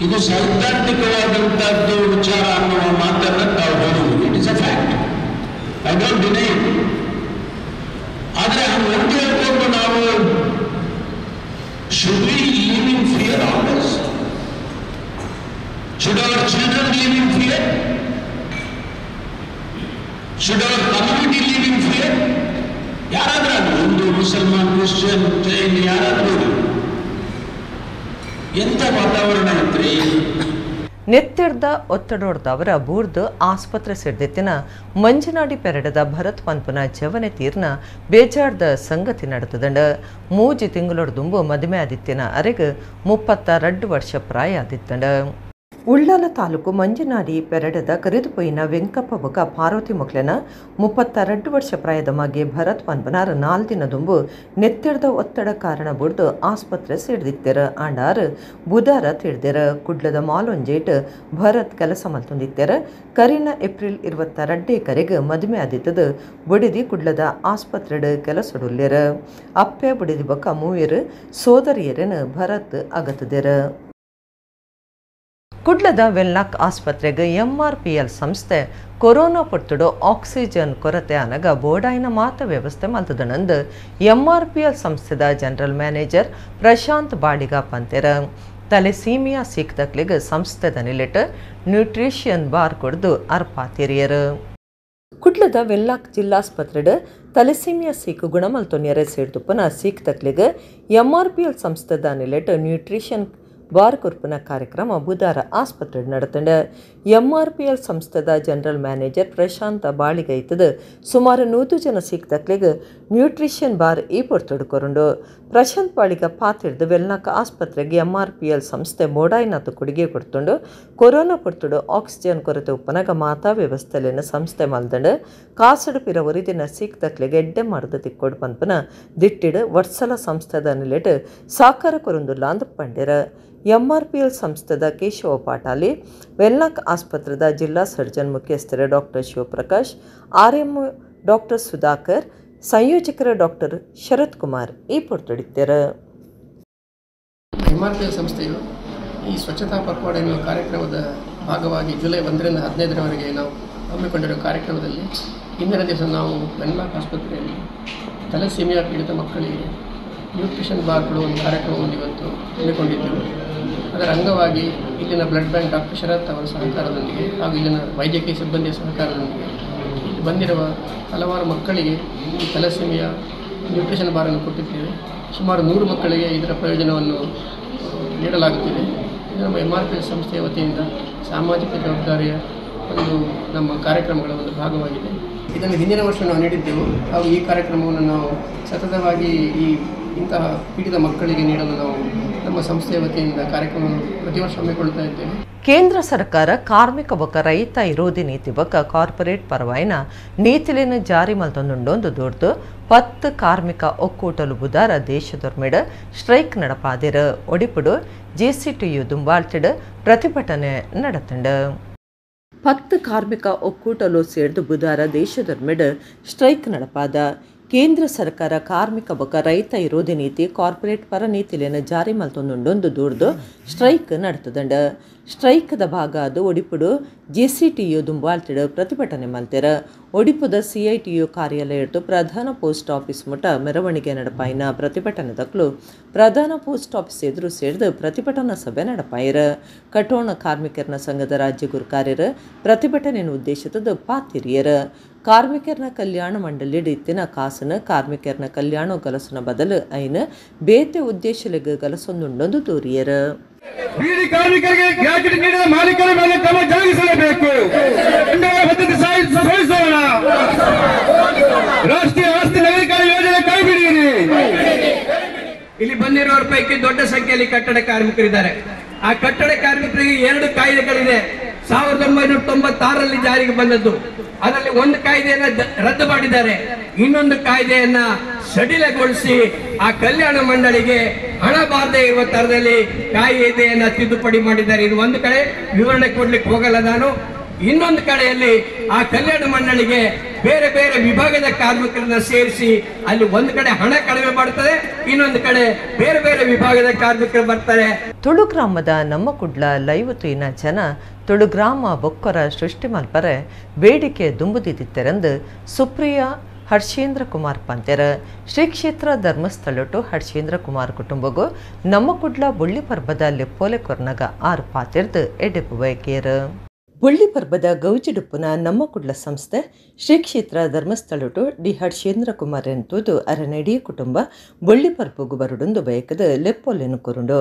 ಇದು ಸೈದ್ಧಾಂತಿಕವಾದಂತಹದ್ದು ವಿಚಾರ ಅನ್ನುವ ಮಾತನ್ನು ತಾವು ಹೇಳಿದ್ವಿ. It is a fact, I don't deny it. ಆದರೆ ಒಂದು ಹೇಳ್ಕೊಂಡು ನಾವು should we live in fear always? Should our children live in fear? Should our community live in fear? ಯಾರಾದ್ರೂ ಆಗಲಿ, ಹಿಂದೂ, ಮುಸಲ್ಮಾನ್, ಕ್ರಿಶ್ಚಿಯನ್, ಜೈನ್, ಯಾರಾದ್ರೂ ಎಂಥ ವಾತಾವರಣ ಇತ್ರಿ? ನೆತ್ತಿರ್ದ ಒತ್ತಡೋರ್ದವರ ಬೂರ್ದು ಆಸ್ಪತ್ರೆ ಸೇರ್ದಿತ್ತಿನ ಮಂಜನಾಡಿ ಪೆರಡದ ಭರತ್ ಪನ್ಪುನ ಜವನೆ ತೀರ್ನ ಬೇಜಾರ್ದ ಸಂಗತಿ ನಡೆತದಂಡ. 3 ತಿಂಗಳೊಡ್ ದುಂಬು ಮದುವೆ ಆದಿತ್ತಿನ ಅರೆಗ್ 32 ವರ್ಷ ಪ್ರಾಯ ಆದಿತ್ತಂಡ. ಉಳ್ಳಾಲ ತಾಲೂಕು ಮಂಜನಾಡಿ ಪೆರಡದ ಕರಿದುಪೊಯ್ಯಿನ ವೆಂಕಪ್ಪ ಬೊಕ ಪಾರ್ವತಿ ಮೊಕ್ಲೆನ 32 ವರ್ಷ ಪ್ರಾಯದ ಮಗೆ ಭರತ್ ಪನ್ಪನಾರ್ 4 ದಿನ ದುಂಬು ನೆತ್ತಿರ್ದ ಒತ್ತಡ ಕಾರಣ ಬುಡ್ದು ಆಸ್ಪತ್ರೆ ಸೇರ್ದಿತ್ತೆರ. ಆಂಡಾರ್ ಬುಧಾರ ತಿಳ್ದೆರ. ಕುಡ್ಲದ ಮಾಲೊಂಜೇಟ್ ಭರತ್ ಕೆಲಸ ಮಲ್ತೊಂದಿತ್ತೆರ. ಕರಿನ ಏಪ್ರಿಲ್ 22 ಕರೆಗ್ ಮದುವೆ ಆದಿತ್ತದ ಬುಡಿದಿ ಕುಡ್ಲದ ಆಸ್ಪತ್ರೆಡ್ ಕೆಲಸಡುಲ್ಲೆರ. ಅಪ್ಪೆ ಬುಡಿದಿ ಬೊಕ ಮೂವೆರ್ ಸೋದರಿಯರನ್ ಭರತ್ ಅಗತದೆರ. ಕುಡ್ಲದ ವೆನ್ಲಾಕ್ ಆಸ್ಪತ್ರೆಗೆ ಎಂಆರ್ಪಿಎಲ್ ಸಂಸ್ಥೆ ಕೊರೋನಾ ಪೊರ್ತುಡು ಆಕ್ಸಿಜನ್ ಕೊರತೆ ಅನಗ ಬೋಡಾಯಿನ ಮಾತ ವ್ಯವಸ್ಥೆ ಮಲ್ತದನಂದು ಎಂಆರ್ಪಿಎಲ್ ಸಂಸ್ಥೆದ ಜನರಲ್ ಮ್ಯಾನೇಜರ್ ಪ್ರಶಾಂತ್ ಬಾಡಿಗ ಪಂತೆರ. ತಲೆಸೀಮಿಯಾ ಸೀಕ್ದಕ್ಲಿಗೆ ಸಂಸ್ಥೆದ ನಿಲೆಟ್ ನ್ಯೂಟ್ರಿಷನ್ ಬಾರ್ ಕೊಡ್ದು ಅರ್ಪಾತಿರಿಯರು. ಕುಡ್ಲದ ವೆನ್ಲಾಕ್ ಜಿಲ್ಲಾಸ್ಪತ್ರೆಡ್ ತಲೆಸೀಮಿಯಾ ಸೀಕು ಗುಣಮಲ್ತೊನ್ಯರೆ ಸೇರ್ದುಪ್ಪನ ಸೀಕ್ದಕ್ಲಿಗೆ ಎಂಆರ್ಪಿಎಲ್ ಸಂಸ್ಥೆದ ನಿಲೆಟ್ ನ್ಯೂಟ್ರಿಷನ್ ಬಾರ್ ಕೊರ್ಪುನ ಕಾರ್ಯಕ್ರಮ ಬುಧಾರ ಆಸ್ಪತ್ರೆ ನಡೆತಂಡ. ಎಂಆರ್ಪಿಎಲ್ ಸಂಸ್ಥೆದ ಜನರಲ್ ಮ್ಯಾನೇಜರ್ ಪ್ರಶಾಂತ ಬಾಳಿಗ ಇತ್ತದ ಸುಮಾರು 100 ಜನ ಸೀಕ್ದಕ್ಲಿಗೆ ನ್ಯೂಟ್ರಿಷನ್ ಬಾರ್ ಈ ಪೊರ್ತುಡು ಕೊರುಂಡು. ಪ್ರಶಾಂತ್ ಬಾಳಿಗ ಪಾತಿರ್ದು ವೆಲ್ನಾಕ ಆಸ್ಪತ್ರೆಗೆ ಎಂಆರ್ಪಿಎಲ್ ಸಂಸ್ಥೆ ಮೋಡಾಯಿನಾತು ಕೊಡುಗೆ ಕೊಡ್ತುಂಡು. ಕೊರೋನಾ ಪೊರ್ತುಡು ಆಕ್ಸಿಜನ್ ಕೊರತೆ ಉಪ್ಪನಗ ಮಾತಾ ವ್ಯವಸ್ಥೆಲೆನ ಸಂಸ್ಥೆ ಮಲ್ದಂಡು. ಕಾಸಡು ಪಿರ ಒರಿದಿನ ಸೀಕ್ದಕ್ಲಿಗೆ ಎಡ್ಡೆ ಮರದ ತಿಕ್ಕೋಡು ಪನ್ಪನ ದಿಟ್ಟಿಡು ವಟ್ಸಲ ಸಂಸ್ಥೆದ ನಿಲೆಟ್ ಸಾಕಾರ ಕೊರುಂದುಲ್ಲ ಅಂದ್ ಪಂಡೆರ. ಎಂಆರ್ಪಿಎಲ್ ಸಂಸ್ಥೆದ ಕೇಶವ ಪಾಟಾಲಿ, ವೆನ್ಲಾಕ್ ಆಸ್ಪತ್ರೆದ ಜಿಲ್ಲಾ ಸರ್ಜನ್ ಮುಖ್ಯಸ್ಥರ doctor Shivaprakash, RM doctor Sudhakar, ಸಂಯೋಜಕರ doctor Sharath Kumar ಈ ಪೊರ್ತುಡಿತ್ತೆರು. ಎಂಆರ್ಪಿಎಲ್ ಸಂಸ್ಥೆಯು ಈ ಸ್ವಚ್ಛತಾ ಪಕ್ವಾಡ ಎನ್ನುವ ಕಾರ್ಯಕ್ರಮದ ಭಾಗವಾಗಿ ಜುಲೈ 1ರಿಂದ 15ರವರೆಗೆ ನಾವು ಹಮ್ಮಿಕೊಂಡಿರುವ ಕಾರ್ಯಕ್ರಮದಲ್ಲಿ ಇಂದಿನ ದಿವಸ ನಾವು ವೆನ್ಲಾಕ್ ಆಸ್ಪತ್ರೆಯಲ್ಲಿ ತಲೆಸೀಮಿಯಾ ಪೀಡಿತ ಮಕ್ಕಳಿಗೆ ನ್ಯೂಟ್ರಿಷನ್ ಬಾರ್ ಕೊಡುವ ಒಂದು ಕಾರ್ಯಕ್ರಮವನ್ನು ಇವತ್ತು ಹಮ್ಮಿಕೊಂಡಿದ್ದೆವು. ಅದರ ಅಂಗವಾಗಿ ಇಲ್ಲಿನ blood bank doctor ಶರತ್ ಅವರ ಸಹಕಾರದೊಂದಿಗೆ ಹಾಗೂ ಇಲ್ಲಿನ ವೈದ್ಯಕೀಯ ಸಿಬ್ಬಂದಿಯ ಸಹಕಾರದೊಂದಿಗೆ ಇಲ್ಲಿ ಬಂದಿರುವ ಹಲವಾರು ಮಕ್ಕಳಿಗೆ ಈ ತಲೆಸೀಮಿಯಾ ನ್ಯೂಟ್ರಿಷನ್ ಬಾರನ್ನು ಕೊಟ್ಟಿದ್ದೇವೆ. ಸುಮಾರು 100 ಮಕ್ಕಳಿಗೆ ಇದರ ಪ್ರಯೋಜನವನ್ನು ನೀಡಲಾಗುತ್ತಿದೆ. ಇದು ನಮ್ಮ ಎಂಆರ್ಪಿಎಲ್ ಸಂಸ್ಥೆಯ ವತಿಯಿಂದ ಸಾಮಾಜಿಕ ಜವಾಬ್ದಾರಿಯ ಒಂದು ನಮ್ಮ ಕಾರ್ಯಕ್ರಮಗಳ ಒಂದು ಭಾಗವಾಗಿದೆ. ಇದನ್ನು ಹಿಂದಿನ ವರ್ಷ ನಾವು ನೀಡಿದ್ದೆವು. ಹಾಗೂ ಈ ಕಾರ್ಯಕ್ರಮವನ್ನು ನಾವು ಸತತವಾಗಿ ಈ ಇಂತಹ ಪೀಡಿತ ಮಕ್ಕಳಿಗೆ ನೀಡಲು ನಾವು ನಮ್ಮ ಸಂಸ್ಥೆಯ ವತಿಯಿಂದ ಕಾರ್ಯಕ್ರಮವನ್ನು ಪ್ರತಿ ವರ್ಷ ಹಮ್ಮಿಕೊಳ್ತಾ ಇದ್ದೇವೆ. ಕೇಂದ್ರ ಸರ್ಕಾರ ಕಾರ್ಮಿಕ ಬೊಕ್ಕ ರೈತ ವಿರೋಧಿ ನೀತಿ ಬೊಕ್ಕ ಕಾರ್ಪೊರೇಟ್ ಪರವಾಯಿನ ನೀತಿಲಿನ ಜಾರಿ ಮಲ್ತೊಂದುಂಡೊಂದು ದೊಡ್ದು 10 ಕಾರ್ಮಿಕ ಒಕ್ಕೂಟಲು ಬುಧಾರ ದೇಶದೊರ್ಮೆಡ ಸ್ಟ್ರೈಕ್ ನಡಪಾದಿರ ಒಡಿಪುಡು ಜೆಸಿಟಿಯು ದುಂಬಾಳ್ತಿಡ್ ಪ್ರತಿಭಟನೆ ನಡತಂಡ. 10 ಕಾರ್ಮಿಕ ಒಕ್ಕೂಟಲು ಸೇರ್ದು ಬುಧಾರ ದೇಶದೊರ್ಮೆಡ ಸ್ಟ್ರೈಕ್ ನಡಪಾದ. ಕೇಂದ್ರ ಸರ್ಕಾರ ಕಾರ್ಮಿಕ ಬೊಕ್ಕ ರೈತ ವಿರೋಧಿ ನೀತಿ ಕಾರ್ಪೊರೇಟ್ ಪರ ನೀತಿಲಿನ ಜಾರಿ ಮಲ್ತೊಂದುಂಡೊಂದು ದೂರ್ದು ಸ್ಟ್ರೈಕ್ ನಡತದಂಡ. ಸ್ಟ್ರೈಕ್ದ ಭಾಗ ಅದು ಒಡಿಪುಡು ಜೆಸಿಟಿಯು ದುಂಬಾಳ್ತಿಡು ಪ್ರತಿಭಟನೆ ಮಲ್ತೆರ. ಒಡಿಪುದ ಸಿಐಟಿಯು ಕಾರ್ಯಾಲಯದ್ದು ಪ್ರಧಾನ ಪೋಸ್ಟ್ ಆಫೀಸ್ ಮುಟ ಮೆರವಣಿಗೆ ನಡಪಾಯಿನ ಪ್ರತಿಭಟನೆ ದಕ್ಲು ಪ್ರಧಾನ ಪೋಸ್ಟ್ ಆಫೀಸ್ ಎದುರು ಸೇರಿದು ಪ್ರತಿಭಟನಾ ಸಭೆ ನಡಪಾಯಿರ. ಕಟೋಣ ಕಾರ್ಮಿಕರನ ಸಂಘದ ರಾಜ್ಯ ಗುರುಕಾರ್ಯರ ಪ್ರತಿಭಟನೆಯನ್ನು ಉದ್ದೇಶಿತದ ಪಾತಿರಿಯರ. ಕಾರ್ಮಿಕರನ ಕಲ್ಯಾಣ ಮಂಡಳಿ ಇತ್ತಿನ ಕಾಸನ ಕಾರ್ಮಿಕರನ ಕಲ್ಯಾಣ ಗಲಸುನ ಬದಲು ಐನ ಬೇತೆ ಉದ್ದೇಶಲಿಗೆ ಗಲಸೊಂದುಂಡೊಂದು ದೂರಿಯರ. ಬೀದಿ ಕಾರ್ಮಿಕರಿಗೆ ಗ್ರಾಜ್ಯುಟಿ ನೀಡಿದ ಮಾಲೀಕರ ಮೇಲೆ ಕ್ರಮ ಜರುಗಿಸಲೇಬೇಕು. ಪದ್ಧತಿ ಸೋಲಿಸೋಣ. ರಾಷ್ಟ್ರೀಯ ಆಸ್ತಿ ನಗರೀಕರಣ ಯೋಜನೆ ಕೈಬಿಡಿರಿ. ಇಲ್ಲಿ ಬಂದಿರುವವರ ಪೈಕಿ ದೊಡ್ಡ ಸಂಖ್ಯೆಯಲ್ಲಿ ಕಟ್ಟಡ ಕಾರ್ಮಿಕರಿದ್ದಾರೆ. ಆ ಕಟ್ಟಡ ಕಾರ್ಮಿಕರಿಗೆ 2 ಕಾಯ್ದೆಗಳಿದೆ. 1996ರಲ್ಲಿ ಜಾರಿಗೆ ಬಂದದ್ದು. ಅದರಲ್ಲಿ ಒಂದು ಕಾಯ್ದೆಯನ್ನ ರದ್ದು ಮಾಡಿದ್ದಾರೆ, ಇನ್ನೊಂದು ಕಾಯ್ದೆಯನ್ನ ಸಡಿಲಗೊಳಿಸಿ ಆ ಕಲ್ಯಾಣ ಮಂಡಳಿಗೆ ಹಣ ಬಾರದೆ ಇರುವ ತರದಲ್ಲಿ ಕಾಯ್ದೆಯನ್ನ ತಿದ್ದುಪಡಿ ಮಾಡಿದ್ದಾರೆ. ಇದು ಒಂದು ಕಡೆ, ವಿವರಣೆ ಕೊಡ್ಲಿಕ್ಕೆ ಹೋಗಲ್ಲ ನಾನು. ಇನ್ನೊಂದು ಕಡೆಯಲ್ಲಿ ಆ ಕಲ್ಯಾಣ ಮಂಡಳಿಗೆ ಬೇರೆ ಬೇರೆ ವಿಭಾಗದ ಕಾರ್ಮಿಕರನ್ನ ಸೇರಿಸಿ ಅಲ್ಲಿ ಒಂದು ಕಡೆ ಹಣ ಕಡಿಮೆ ಮಾಡ್ತಾರೆ, ಇನ್ನೊಂದು ಕಡೆ ಬೇರೆ ಬೇರೆ ವಿಭಾಗದ ಕಾರ್ಮಿಕರು ಬರ್ತಾರೆ. ತುಳು ಗ್ರಾಮದ ನಮ್ಮ ಕುಡ್ಲ ಲೈವ್ ತುಯಿನ ಜನ ತುಳು ಗ್ರಾಮ ಬೊಕ್ಕರ ಸೃಷ್ಟಿ ಮಲ್ಪರೆ ಬೇಡಿಕೆ ದುಂಬುದಿತ್ತೆರೆಂದು ಸುಪ್ರಿಯಾ ಹರ್ಷೇಂದ್ರ ಕುಮಾರ್ ಪಂತೆರ. ಶ್ರೀ ಕ್ಷೇತ್ರ ಧರ್ಮಸ್ಥಳಟು ಹರ್ಷೇಂದ್ರ ಕುಮಾರ್ ಕುಟುಂಬಗೂ ನಮ್ಮ ಕುಡ್ಲ ಬುಳ್ಳಿ ಪರ್ಬದ ಲೆಪ್ಪೋಲೆ ಕೊರ್ನಗ 6 ಪಾತಿರ್ದು ಎಡೆಪು ಬಯಕೇರು. ಬುಳ್ಳಿ ಪರ್ಬದ ಗೌಜಿಡುಪ್ಪುನ ನಮ್ಮ ಕುಡ್ಲ ಸಂಸ್ಥೆ ಶ್ರೀ ಕ್ಷೇತ್ರ ಧರ್ಮಸ್ಥಳಟು ಡಿ ಹರ್ಷೇಂದ್ರ ಕುಮಾರ್ ಎಂತುದು ಅರನಡಿ ಕುಟುಂಬ ಬುಳ್ಳಿ ಪರ್ಬಗು ಬರುಡೊಂದು ಬಯಕದ ಲೆಪ್ಪೋಲೆನು ಕೊರುಂಡು.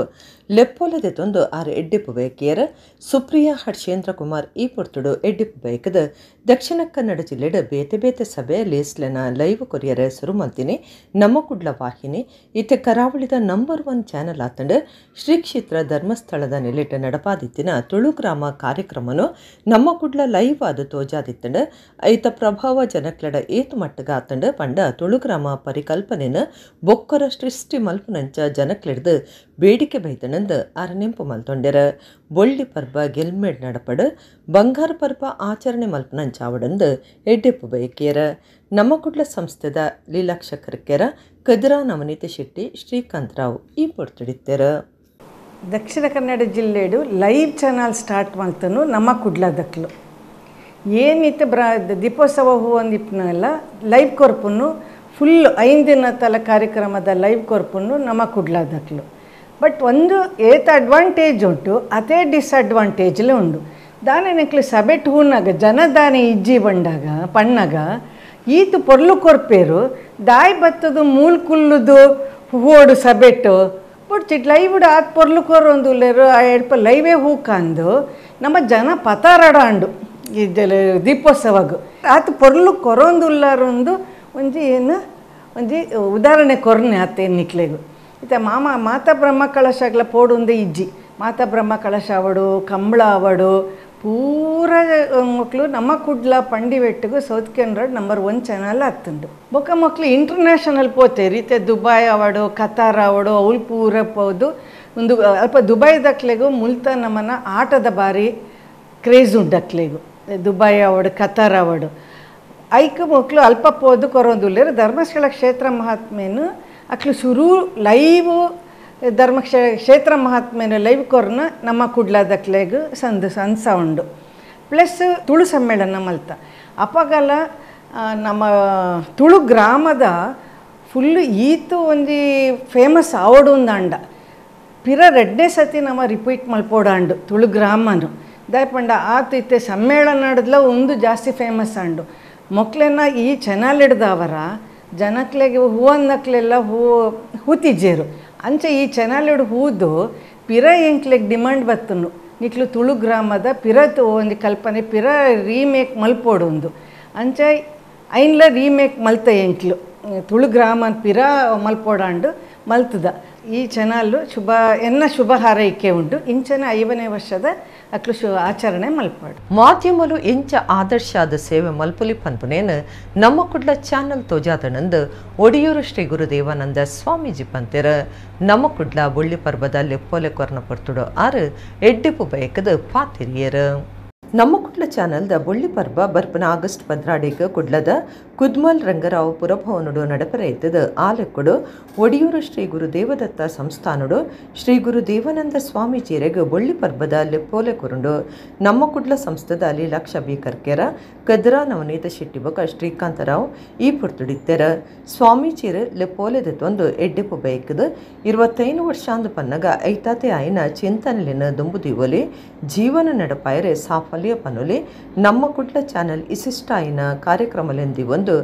ಲೆಪ್ಪೋಲದೆ ತೊಂದು 6 ಎಡ್ಡಿಪ್ಪು ಬಯಕಿಯರ. ಸುಪ್ರಿಯಾ ಹರ್ಷೇಂದ್ರ ಕುಮಾರ್ ಈ ಪೊರ್ತುಡು ಎಡ್ಡಿಪ್ಪು ಬಯಕದ ದಕ್ಷಿಣ ಕನ್ನಡ ಜಿಲ್ಲೆಡ ಬೇತೆ ಬೇತೆ ಸಭೆ ಲೇಸ್ಲೆನ ಲೈವ್ ಕೊರಿಯರ ಸುರು ಮಲ್ತಿನಿ ನಮ್ಮ ಕುಡ್ಲ ವಾಹಿನಿ ಇತ್ತೆ ಕರಾವಳಿದ ನಂಬರ್ 1 ಚಾನಲ್ ಆತಂಡು ಶ್ರೀ ಕ್ಷೇತ್ರ ಧರ್ಮಸ್ಥಳದ ನೆಲೆಟ ನಡಪಾದಿತ್ತಿನ ತುಳು ಗ್ರಾಮ ಕಾರ್ಯಕ್ರಮನು ನಮ್ಮ ಕುಡ್ಲ ಲೈವ್ ಆದ ತೋಜಾದಿತ್ತಂಡು ಐತ ಪ್ರಭಾವ ಜನಕ್ಲಡ ಏತು ಮಟ್ಟಗ ಆತಂಡು ಪಂಡ ತುಳುಗ್ರಾಮ ಪರಿಕಲ್ಪನೆನ ಬೊಕ್ಕರ ಸೃಷ್ಟಿ ಮಲ್ಪುನಂಚ ಜನಕ್ಲೆಡ್ದು ಬೇಡಿಕೆ ಬೈತಣಂದು ಅರನೆಂಪು ಮಲ್ತೊಂಡೆರ. ಬೊಳ್ಳಿ ಪರ್ಬ ಗೆಲ್ಮೆಡ್ ನಡಪಡು ಬಂಗಾರ ಪರ್ಬ ಆಚರಣೆ ಮಲ್ಪುನಂಚಾವಡಂದು ಎಡ್ಡೆಪ್ಪು ಬಯಕಿಯರ. ನಮ್ಮ ಕುಡ್ಲ ಸಂಸ್ಥೆದ ಲೀಲಾಕ್ಷ ಕರ್ಕೆರ ಕದಿರಾ ನವನೀತ ಶೆಟ್ಟಿ ಶ್ರೀಕಾಂತ್ ರಾವ್ ಈ ಪೊರ್ತುಡಿತ್ತೆರ. Dakshina Kannada ಜಿಲ್ಲೆಡು live channel start ಮಾಡ್ತಾನು ನಮ್ಮ ಕುಡ್ಲದಕ್ಲು ಏನಿತ್ತು ದೀಪೋತ್ಸವ ಹೂವೊಂದಿಪ್ಪನಲ್ಲ ಲೈವ್ ಕೊರ್ಪುನು ಫುಲ್ 5 ದಿನ ತಲ ಕಾರ್ಯಕ್ರಮದ ಲೈವ್ ಕೊರ್ಪುನು ನಮ್ಮ ಕುಡ್ಲದಕ್ಲು. ಬಟ್ ಒಂದು ಏತ ಅಡ್ವಾಂಟೇಜ್ ಉಂಟು, ಅದೇ ಡಿಸ್ಅಡ್ವಾಂಟೇಜ್ಲೇ ಉಂಟು. ದಾನೆ ನೆಕ್ಲು ಸಬೆಟ್ ಹೂನಾಗ ಜನದಾನೆ ಇಜ್ಜಿ ಬಂಡಾಗ ಪಣ್ಣಾಗ ಈತು ಪೊರ್ಲು ಕೊರ್ಪೇರು ದಾಯಿ ಬತ್ತದು ಮೂಲ್ ಕುಲ್ಲುದು ಹೂವೋಡು ಸಬೆಟ್ಟು ಬಟ್ ಲೈವ್ ಆತ್ ಪೊರ್ಲು ಕೊರೊಂದು ಉಲ್ಲೇರು ಆ ಎಡ್ಪ ಲೈವೇ ಹೂಕಂದು ನಮ್ಮ ಜನ ಪತಾರಡ ಅಂಡು ದೀಪೋತ್ಸವಗು ಆತ ಪೊರ್ಲು ಕೊರೊಂದುಲ್ಲಾರೊಂದು ಒಂಜಿ ಏನು ಒಂಜಿ ಉದಾಹರಣೆ ಕೊರ್ನೆ ಆತ ನಿಕ್ಲೆಗು. ಇತ್ತ ಮಾಮ ಮಾತಾ ಬ್ರಹ್ಮ ಕಳಶಾಗ್ಲ ಪೋಡುಂದೆ ಇಜ್ಜಿ ಮಾತಾ ಬ್ರಹ್ಮ ಕಳಶ ಅವಡು ಕಂಬಳ ಅವಡು ಪೂರ ಮಕ್ಕಳು ನಮ್ಮ Kudla ಪಂಡಿವೆಟ್ಟಿಗೂ south Canara number 1 channel ಆಗ್ತುಂಡು. ಬೊಕ್ಕ ಮಕ್ಕಳು ಇಂಟರ್ನ್ಯಾಷನಲ್ ಪೋತೆ ರೀತೆ ದುಬಾಯ್ ಅವಡು ಕತಾರ್ ಅವಡು ಅವ್ಲು ಪೂರ ಪೋದು ಒಂದು ಅಲ್ಪ ದುಬೈದಕ್ಲೆಗು ಮುಲ್ತ ನಮ್ಮನ್ನ ಆಟದ ಬಾರಿ ಕ್ರೇಜ್ ಉಂಡಕ್ಲೆಗು ದುಬಾಯ್ ಅವಡು ಕತಾರ್ ಅವಡು ಐಕ್ ಮಕ್ಕಳು ಅಲ್ಪ ಪೋದು ಕೊರೊಂದುಲ್ಲೇರು. ಧರ್ಮಸ್ಥಳ ಕ್ಷೇತ್ರ ಮಹಾತ್ಮೇನು ಅಕ್ಲು ಸುರು ಲೈವ್ ಧರ್ಮ ಕ್ಷೇತ್ರ ಮಹಾತ್ಮೇನು ಲೈವ್ ಕೊರ್ನ ನಮ್ಮ ಕುಡ್ಲದಕ್ಲೆಗ್ ಸಂದು ಸನ್ಸ ಉಂಡು. ಪ್ಲಸ್ ತುಳು ಸಮ್ಮೇಳನ ಮಲ್ತ ಅಪಗಲ ನಮ್ಮ ತುಳು ಗ್ರಾಮದ ಫುಲ್ಲು ಈತು ಒಂಜಿ ಫೇಮಸ್ ಆವಡು ಅಂಡ ಪಿರ 2ನೇ ಸತಿ ನಮ್ಮ ರಿಪೀಟ್ ಮಲ್ಪೋಡಾಂಡು ತುಳು ಗ್ರಾಮನು ದಾಯಪಂಡ ಆತು ಇತ್ತೆ ಸಮ್ಮೇಳನ ನಡ್ದಲ ಒಂದು ಜಾಸ್ತಿ ಫೇಮಸ್ ಆಂಡು. ಮಕ್ಕಳನ್ನ ಈ ಚಾನಲ್ ಹಿಡ್ದವರ ಜನಕ್ಲೆಗೆ ಹೂವನ್ನಕ್ಲೆಲ್ಲ ಹೂತಿಜ್ಜೇರು ಅಂಚೆ ಈ ಚಾನಲ್ ಹಿಡ್ ಹೂದು ಪಿರ ಎಂಕ್ಲೆಗ್ ಡಿಮಾಂಡ್ ಬತ್ತನು ನಿಕ್ಲು ತುಳು ಗ್ರಾಮದ ಪಿರ ಒಂದು ಕಲ್ಪನೆ ಪಿರ ರೀಮೇಕ್ ಮಲ್ಪೋಡೊಂದು ಅಂಚೆ ಐನ್ಲ ರೀಮೇಕ್ ಮಲ್ತ ಎಂಕ್ಲು ತುಳು ಗ್ರಾಮ ಪಿರ ಮಲ್ಪೋಡಾಂಡು ಮಲ್ತದ ಈ ಚಾನಲ್ ಶುಭ ಎನ್ನ ಶುಭ ಹಾರೈಕೆ ಉಂಡು ಇಂಚನ 50ನೇ ವರ್ಷದ ಅಕ್ಲು ಆಚರಣೆ ಮಲ್ಪಾಡು. ಮಾಧ್ಯಮಲು ಇಂಚ ಆದರ್ಶಾದ ಸೇವೆ ಮಲ್ಪುಲಿ ಪನ್ಪುನೇನು ನಮ್ಮ ಕುಡ್ಲ ಚಾನಲ್ ತೋಜಾದನಂದು ಒಡಿಯೂರು ಶ್ರೀ ಗುರುದೇವಾನಂದ ಸ್ವಾಮೀಜಿ ಪಂತೆರ. ನಮ್ಮ ಕುಡ್ಲ ಬೊಳ್ಳಿ ಪರ್ವದ ಲೆಪ್ಪೋಲೆ ಕೊರ್ನ ಪೊರ್ತುಡು ಆರು ಎಡ್ಡಿಪು ಬಯಕದ ಪಾತಿರಿಯರು. ನಮ್ಮ ಕುಡ್ಲ ಚಾನಲ್ದ ಬೊಳ್ಳಿ ಪರ್ವ ಬರ್ಪನ ಆಗಸ್ಟ್ 12 ಕುಡ್ಲದ ಕುದ್ಮಲ್ ರಂಗರಾವ್ ಪುರಭವನುಡು ನಡಪರ ಇತ್ತದ. ಆಲೆಕ್ಕುಡು ಒಡಿಯೂರು ಶ್ರೀ ಗುರುದೇವದತ್ತ ಸಂಸ್ಥಾನುಡು ಶ್ರೀ ಗುರುದೇವಾನಂದ ಸ್ವಾಮೀಜಿಯರೆಗ್ ಬೊಳ್ಳಿ ಪರ್ವದ ಲೆಪ್ಪೋಲೆ ಕುರುಂಡು. ನಮ್ಮ ಕುಡ್ಲ ಸಂಸ್ಥೆದ ಲೀಲಾಕ್ಷ ಬಿ ಕರ್ಕೆರ, ಕದ್ರಾ ನವನೀತ ಶೆಟ್ಟಿ ಬೊಕ ಶ್ರೀಕಾಂತರಾವ್ ಈ ಪುರ್ತುಡಿತ್ತೆರ. ಸ್ವಾಮೀಜಿಯರು ಲೆಪ್ಪೋಲೆ ದೆತ್ತೊಂದು ಎಡ್ಡಿಪು ಬಯಕದ 25 ವರ್ಷಾಂದು ಪನ್ನಗ ಐತಾತೆ ಆಯಿನ ಚಿಂತನೆಲಿನ ದುಂಬುದೀವೊಲಿ ಜೀವನ ನಡಪಾಯರೆ ಸಾಫಲ್ಯ ಪನುಲಿ ನಮ್ಮ ಕುಡ್ಲ ಚಾನಲ್ ಇಸಿಷ್ಟಾಯಿನ ಕಾರ್ಯಕ್ರಮಲೆಂದಿ ಒಂದು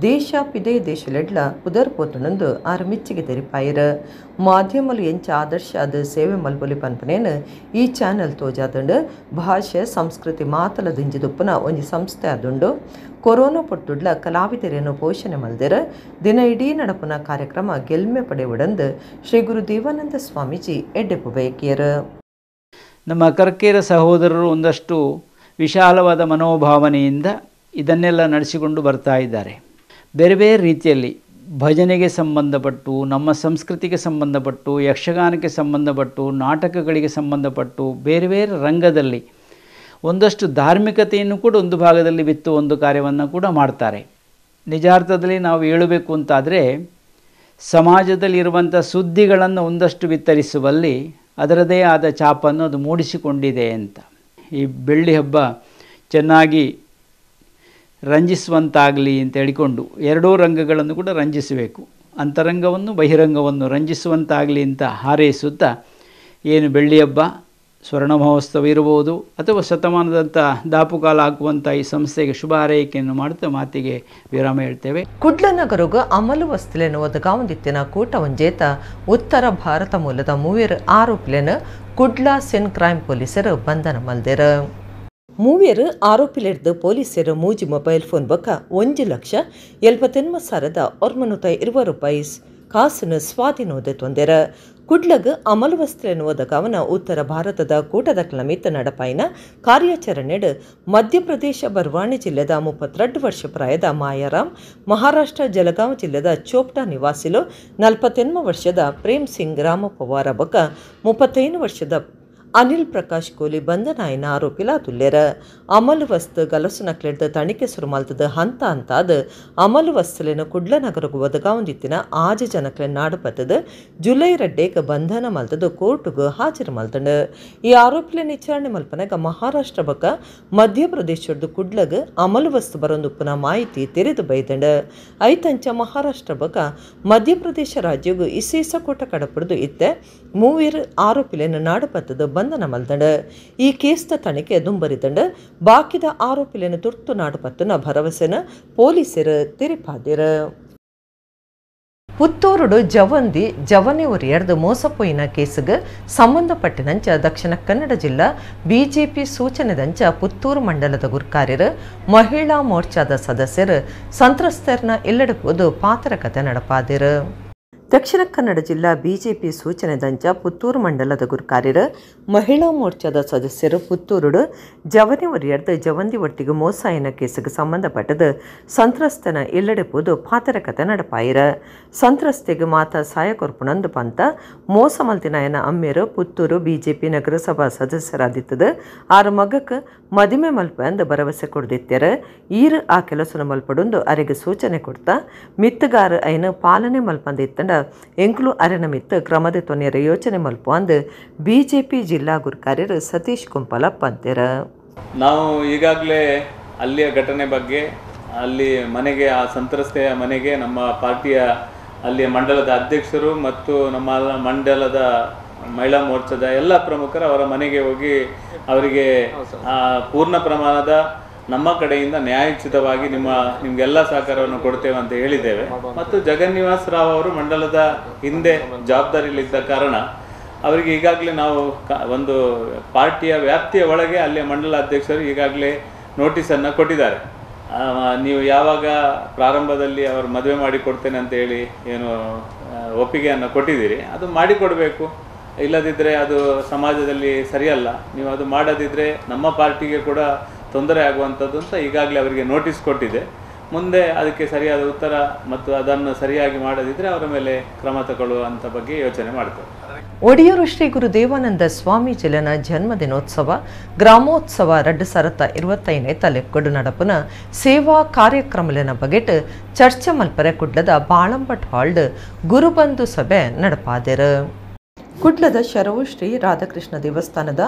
ದೇಶ ಪಿದೆ ದೇಶಲೆಡ್ಲ ಪುದರ್ ಪೋತುನಂದು ಆರು ಮೆಚ್ಚಿಗೆ ತೆರಿಪಾಯಿರ. ಮಾಧ್ಯಮಲು ಎಂಚ ಆದರ್ಶ ಅದು ಸೇವೆ ಮಲ್ಪೊಲಿ ಪನ್ಪನೇನು ಈ ಚಾನಲ್ ತೋಜಾದುಂಡು. ಭಾಷೆ ಸಂಸ್ಕೃತಿ ಮಾತಲ ದಿಂಜಿದುಪ್ಪುನ ಒಂಜಿ ಸಂಸ್ಥೆ ಅದುಂಡು. ಕೊರೋನಾ ಪೊಟ್ಟುಡ್ಲ ಕಲಾವಿದರೇನು ಪೋಷಣೆ ಮಲ್ದೆರ ದಿನ ಇಡೀ ನಡಪುನ ಕಾರ್ಯಕ್ರಮ ಗೆಲ್ಮೆ ಪಡೆಯುಡಂದು ಶ್ರೀ ಗುರು ದೇವಾನಂದ ಸ್ವಾಮೀಜಿ ಎಡ್ಡೆಪು ಬಯಕಿಯರು. ನಮ್ಮ ಕರ್ಕೇರ ಸಹೋದರರು ಒಂದಷ್ಟು ವಿಶಾಲವಾದ ಮನೋಭಾವನೆಯಿಂದ ಇದನ್ನೆಲ್ಲ ನಡೆಸಿಕೊಂಡು ಬರ್ತಾ ಇದ್ದಾರೆ. ಬೇರೆ ಬೇರೆ ರೀತಿಯಲ್ಲಿ ಭಜನೆಗೆ ಸಂಬಂಧಪಟ್ಟು, ನಮ್ಮ ಸಂಸ್ಕೃತಿಗೆ ಸಂಬಂಧಪಟ್ಟು, ಯಕ್ಷಗಾನಕ್ಕೆ ಸಂಬಂಧಪಟ್ಟು, ನಾಟಕಗಳಿಗೆ ಸಂಬಂಧಪಟ್ಟು ಬೇರೆ ಬೇರೆ ರಂಗದಲ್ಲಿ ಒಂದಷ್ಟು ಧಾರ್ಮಿಕತೆಯನ್ನು ಕೂಡ ಒಂದು ಭಾಗದಲ್ಲಿ ಬಿತ್ತು ಒಂದು ಕಾರ್ಯವನ್ನು ಕೂಡ ಮಾಡ್ತಾರೆ. ನಿಜಾರ್ಥದಲ್ಲಿ ನಾವು ಹೇಳಬೇಕು ಅಂತಾದರೆ ಸಮಾಜದಲ್ಲಿರುವಂಥ ಸುದ್ದಿಗಳನ್ನು ಒಂದಷ್ಟು ವಿತರಿಸುವಲ್ಲಿ ಅದರದೇ ಆದ ಛಾಪನ್ನು ಅದು ಮೂಡಿಸಿಕೊಂಡಿದೆ ಅಂತ. ಈ ಬೆಳ್ಳಿ ಹಬ್ಬ ಚೆನ್ನಾಗಿ ರಂಜಿಸುವಂತಾಗಲಿ ಅಂತ ಹೇಳಿಕೊಂಡು ಎರಡೂ ರಂಗಗಳನ್ನು ಕೂಡ ರಂಜಿಸಬೇಕು, ಅಂತರಂಗವನ್ನು ಬಹಿರಂಗವನ್ನು ರಂಜಿಸುವಂತಾಗಲಿ ಅಂತ ಹಾರೈಸುತ್ತಾ ಏನು ಬೆಳ್ಳಿ ಹಬ್ಬ ಸ್ವರ್ಣ ಮಹೋತ್ಸವ ಇರಬಹುದು ಅಥವಾ ಶತಮಾನದಂಥ ದಾಪುಕಾಲ ಹಾಕುವಂಥ ಈ ಸಂಸ್ಥೆಗೆ ಶುಭ ಹಾರೈಕೆಯನ್ನು ಮಾಡುತ್ತಾ ಮಾತಿಗೆ ವಿರಾಮ ಹೇಳ್ತೇವೆ. ಕುಡ್ಲ ನಗರಗ ಅಮಲು ವಸ್ತುಲೆನು ಒದಗಾವಂದಿತ್ತಿನ ಕೂಟ ಒಂಜೇತ ಉತ್ತರ ಭಾರತ ಮೂಲದ ಮೂವರು ಆರೋಪಿಲೆನು ಕುಡ್ಲ ಸೆನ್ ಕ್ರೈಮ್ ಪೊಲೀಸರು ಬಂಧನ ಮಲ್ದೆರು. ಮೂವರು ಆರೋಪಿಲಿರ್ದು ಪೊಲೀಸರು 3 ಮೊಬೈಲ್ ಫೋನ್ ಬೊಕ್ಕ 1,78,920 ರೂಪಾಯಿ ಕಾಸನ್ನು ಸ್ವಾಧೀನ ತೊಂದೆರ. ಕುಡ್ಲಗ್ ಅಮಲು ವಸ್ತ್ರೆಯನ್ನು ಒದಗಾವನ ಉತ್ತರ ಭಾರತದ ಕೂಟದ ಕ್ಲಮಿತ ನಡಪಾಯಿನ ಕಾರ್ಯಾಚರಣೆಡ್ ಮಧ್ಯಪ್ರದೇಶ ಬರ್ವಾಣಿ ಜಿಲ್ಲೆದ 32 ವರ್ಷ ಪ್ರಾಯದ ಮಾಯಾರಾಮ್, ಮಹಾರಾಷ್ಟ್ರ ಜಲಗಾಂವ್ ಜಿಲ್ಲೆದ ಚೋಪ್ಟಾ ನಿವಾಸಿಲು 48 ವರ್ಷದ ಪ್ರೇಮ್ ಸಿಂಗ್ ರಾಮಪವಾರ ಬೊಕ್ಕ 35 ವರ್ಷದ ಅನಿಲ್ ಪ್ರಕಾಶ್ ಕೋಲಿ ಬಂಧನಾಯಿನ ಆರೋಪಿಲ ತುಲ್ಲೆರ. ಅಮಲು ವಸ್ತು ಗಲಸುನಕ್ಲೆಡ್ದ ತಣಿಕೆ ಸುರುಮಲ್ತದ ಹಂತ ಹಂತಾದ ಅಮಲು ವಸ್ತುಲೆನ ಕುಡ್ಲ ನಗರಗು ಒದಗಾವಂದಿತ್ತಿನ ಆಜ ಜನಕ್ಲೆ ನಾಡುಪತ್ತದ ಜುಲೈ 2 ಬಂಧನ ಮಲ್ತದ ಕೋರ್ಟುಗು ಹಾಜರು ಮಲ್ತಂಡು. ಈ ಆರೋಪಿಲೆ ವಿಚಾರಣೆ ಮಲ್ಪನಗ ಮಹಾರಾಷ್ಟ್ರ ಬೊಕ್ಕ ಮಧ್ಯಪ್ರದೇಶದ ಕುಡ್ಲಗ್ ಅಮಲು ವಸ್ತು ಬರೊಂದುಪ್ಪುನ ಮಾಹಿತಿ ತೆರೆದು ಬೈದಂಡು. ಐತಂಚ ಮಹಾರಾಷ್ಟ್ರ ಬೊಕ್ಕ ಮಧ್ಯಪ್ರದೇಶ ರಾಜ್ಯಗು ಇಸೇಸ ಕೋಟ ಕಡಪುಡ್ದು ಇತ್ತೆ ಮೂವರು ಆರೋಪಿಲೆನ ನಾಡುಪತ್ತದ ಬಂಧನ ಮಲ್ದಂಡು. ಈ ಕೇಸ್ದ ತನಿಖೆ ದುಂಬರಿದಂಡು. ಬಾಕಿದ ಆರೋಪಿಲೆನ ತುರ್ತು ನಾಡುಪತ್ತುನ ಭರವಸೆನ ಪೊಲೀಸರು ತೆರಿಪಾದಿರು. ಪುತ್ತೂರುಡು ಜವಂದಿ ಜವನೆ ಒರಿಯರ್ದು ಮೋಸಪೋಯಿನ ಕೇಸುಗೆ ಸಂಬಂಧಪಟ್ಟಿನಂಚ ದಕ್ಷಿಣ ಕನ್ನಡ ಜಿಲ್ಲಾ ಬಿಜೆಪಿ ಸೂಚನೆದಂಚ ಪುತ್ತೂರು ಮಂಡಲದ ಗುರ್ಕಾರ್ಯರು ಮಹಿಳಾ ಮೋರ್ಚಾದ ಸದಸ್ಯರು ಸಂತ್ರಸ್ತರನ್ನ ಇಲ್ಲಡಪೋದು ಪಾತ್ರ ಕತೆ ನಡಪಾದಿರು. ದಕ್ಷಿಣ ಕನ್ನಡ ಜಿಲ್ಲಾ ಬಿಜೆಪಿ ಸೂಚನೆದಂಚ ಪುತ್ತೂರು ಮಂಡಲದ ಗುರ್ಕಾರ್ಯರು ಮಹಿಳಾ ಮೋರ್ಚಾದ ಸದಸ್ಯರು ಪುತ್ತೂರುಡು ಜವನೆ ಒರಿಯರ್ದು ಜವಂದಿ ಒಟ್ಟಿಗೆ ಮೋಸಾಯಿನ ಕೇಸುಗೆ ಸಂಬಂಧಪಟ್ಟದು ಸಂತ್ರಸ್ತನ ಇಲ್ಲಡೆಪೋದು ಪಾತರ ಕತೆ ನಡಪಾಯಿರ. ಸಂತ್ರಸ್ತೆಗೆ ಮಾತಾ ಸಾಯ ಕೊರ್ಪುಣಂದು ಪಂತ ಮೋಸ ಮಲ್ತಿನಾಯನ ಅಮ್ಮೇರು ಪುತ್ತೂರು ಬಿಜೆಪಿ ನಗರಸಭಾ ಸದಸ್ಯರಾದಿತ್ತದು. ಆರು ಮಗಕ್ಕೆ ಮದಿಮೆ ಮಲ್ಪ ಅಂದು ಭರವಸೆ ಕೊಡ್ದಿತ್ತರ. ಈರು ಆ ಕೆಲಸನ ಮಲ್ಪಡೊಂದು ಅರೆಗೆ ಸೂಚನೆ ಕೊಡ್ತಾ ಮಿತ್ತುಗಾರ ಐನ ಪಾಲನೆ ಮಲ್ಪಂದಿತ್ತಂಡ ಎಂಕ್ಲು ಅರೆನ ಮಿತ್ತು ಕ್ರಮದ ತೊನೆಯರ ಯೋಚನೆ ಮಲ್ಪ ಅಂದು ಬಿಜೆಪಿ ಜಿಲ್ಲಾ ಗುರ್ಕಾರ್ಯರು ಸತೀಶ್ ಕುಂಪಲಪ್ಪ ಅಂತೀರ. ನಾವು ಈಗಾಗಲೇ ಅಲ್ಲಿಯ ಘಟನೆ ಬಗ್ಗೆ ಅಲ್ಲಿ ಮನೆಗೆ, ಆ ಸಂತ್ರಸ್ತೆಯ ಮನೆಗೆ ನಮ್ಮ ಪಾರ್ಟಿಯ ಅಲ್ಲಿಯ ಮಂಡಲದ ಅಧ್ಯಕ್ಷರು ಮತ್ತು ನಮ್ಮ ಮಂಡಲದ ಮಹಿಳಾ ಮೋರ್ಚಾದ ಎಲ್ಲ ಪ್ರಮುಖರು ಅವರ ಮನೆಗೆ ಹೋಗಿ ಅವರಿಗೆ ಪೂರ್ಣ ಪ್ರಮಾಣದ ನಮ್ಮ ಕಡೆಯಿಂದ ನ್ಯಾಯೋಚಿತವಾಗಿ ನಿಮಗೆಲ್ಲ ಸಹಕಾರವನ್ನು ಕೊಡ್ತೇವೆ ಅಂತ ಹೇಳಿದ್ದೇವೆ. ಮತ್ತು ಜಗನ್ನಿವಾಸ್ ರಾವ್ ಅವರು ಮಂಡಲದ ಹಿಂದೆ ಜವಾಬ್ದಾರಿಯಲ್ಲಿದ್ದ ಕಾರಣ ಅವರಿಗೆ ಈಗಾಗಲೇ ನಾವು ಒಂದು ಪಾರ್ಟಿಯ ವ್ಯಾಪ್ತಿಯ ಒಳಗೆ ಅಲ್ಲಿಯ ಮಂಡಲ ಅಧ್ಯಕ್ಷರು ಈಗಾಗಲೇ ನೋಟಿಸನ್ನು ಕೊಟ್ಟಿದ್ದಾರೆ. ನೀವು ಯಾವಾಗ ಪ್ರಾರಂಭದಲ್ಲಿ ಅವರು ಮದುವೆ ಮಾಡಿಕೊಡ್ತೇನೆ ಅಂತ ಹೇಳಿ ಏನು ಒಪ್ಪಿಗೆಯನ್ನು ಕೊಟ್ಟಿದ್ದೀರಿ, ಅದು ಮಾಡಿಕೊಡಬೇಕು. ಇಲ್ಲದಿದ್ದರೆ ಅದು ಸಮಾಜದಲ್ಲಿ ಸರಿಯಲ್ಲ. ನೀವು ಅದು ಮಾಡದಿದ್ದರೆ ನಮ್ಮ ಪಾರ್ಟಿಗೆ ಕೂಡ ತೊಂದರೆ ಆಗುವಂಥದ್ದು ಅಂತ ಈಗಾಗಲೇ ಅವರಿಗೆ ನೋಟಿಸ್ ಕೊಟ್ಟಿದೆ. ಮುಂದೆ ಅದಕ್ಕೆ ಸರಿಯಾದ ಉತ್ತರ ಮತ್ತು ಅದನ್ನು ಸರಿಯಾಗಿ ಮಾಡದಿದ್ದರೆ ಅವರ ಮೇಲೆ ಕ್ರಮ ತಗೊಳ್ಳುವಂಥ ಬಗ್ಗೆ ಯೋಚನೆ ಮಾಡ್ತಾರೆ. ಒಡಿಯೂರು ಶ್ರೀ ಗುರು ದೇವಾನಂದ ಸ್ವಾಮೀಜಿಲನ ಜನ್ಮದಿನೋತ್ಸವ ಗ್ರಾಮೋತ್ಸವ 2025 ತಲೆಕ್ಕೊಡು ನಡಪುನ ಸೇವಾ ಕಾರ್ಯಕ್ರಮಲಿನ ಬಗೆಟ್ ಚರ್ಚೆ ಮಲ್ಪರೆ ಕುಡ್ಲದ ಬಾಳಂಬಟ್ ಹಾಲ್ಡ್ ಗುರುಬಂಧು ಸಭೆ ನಡಪಾದೆರು. ಕುಡ್ಲದ ಶರವು ಶ್ರೀ ರಾಧಾಕೃಷ್ಣ ದೇವಸ್ಥಾನದ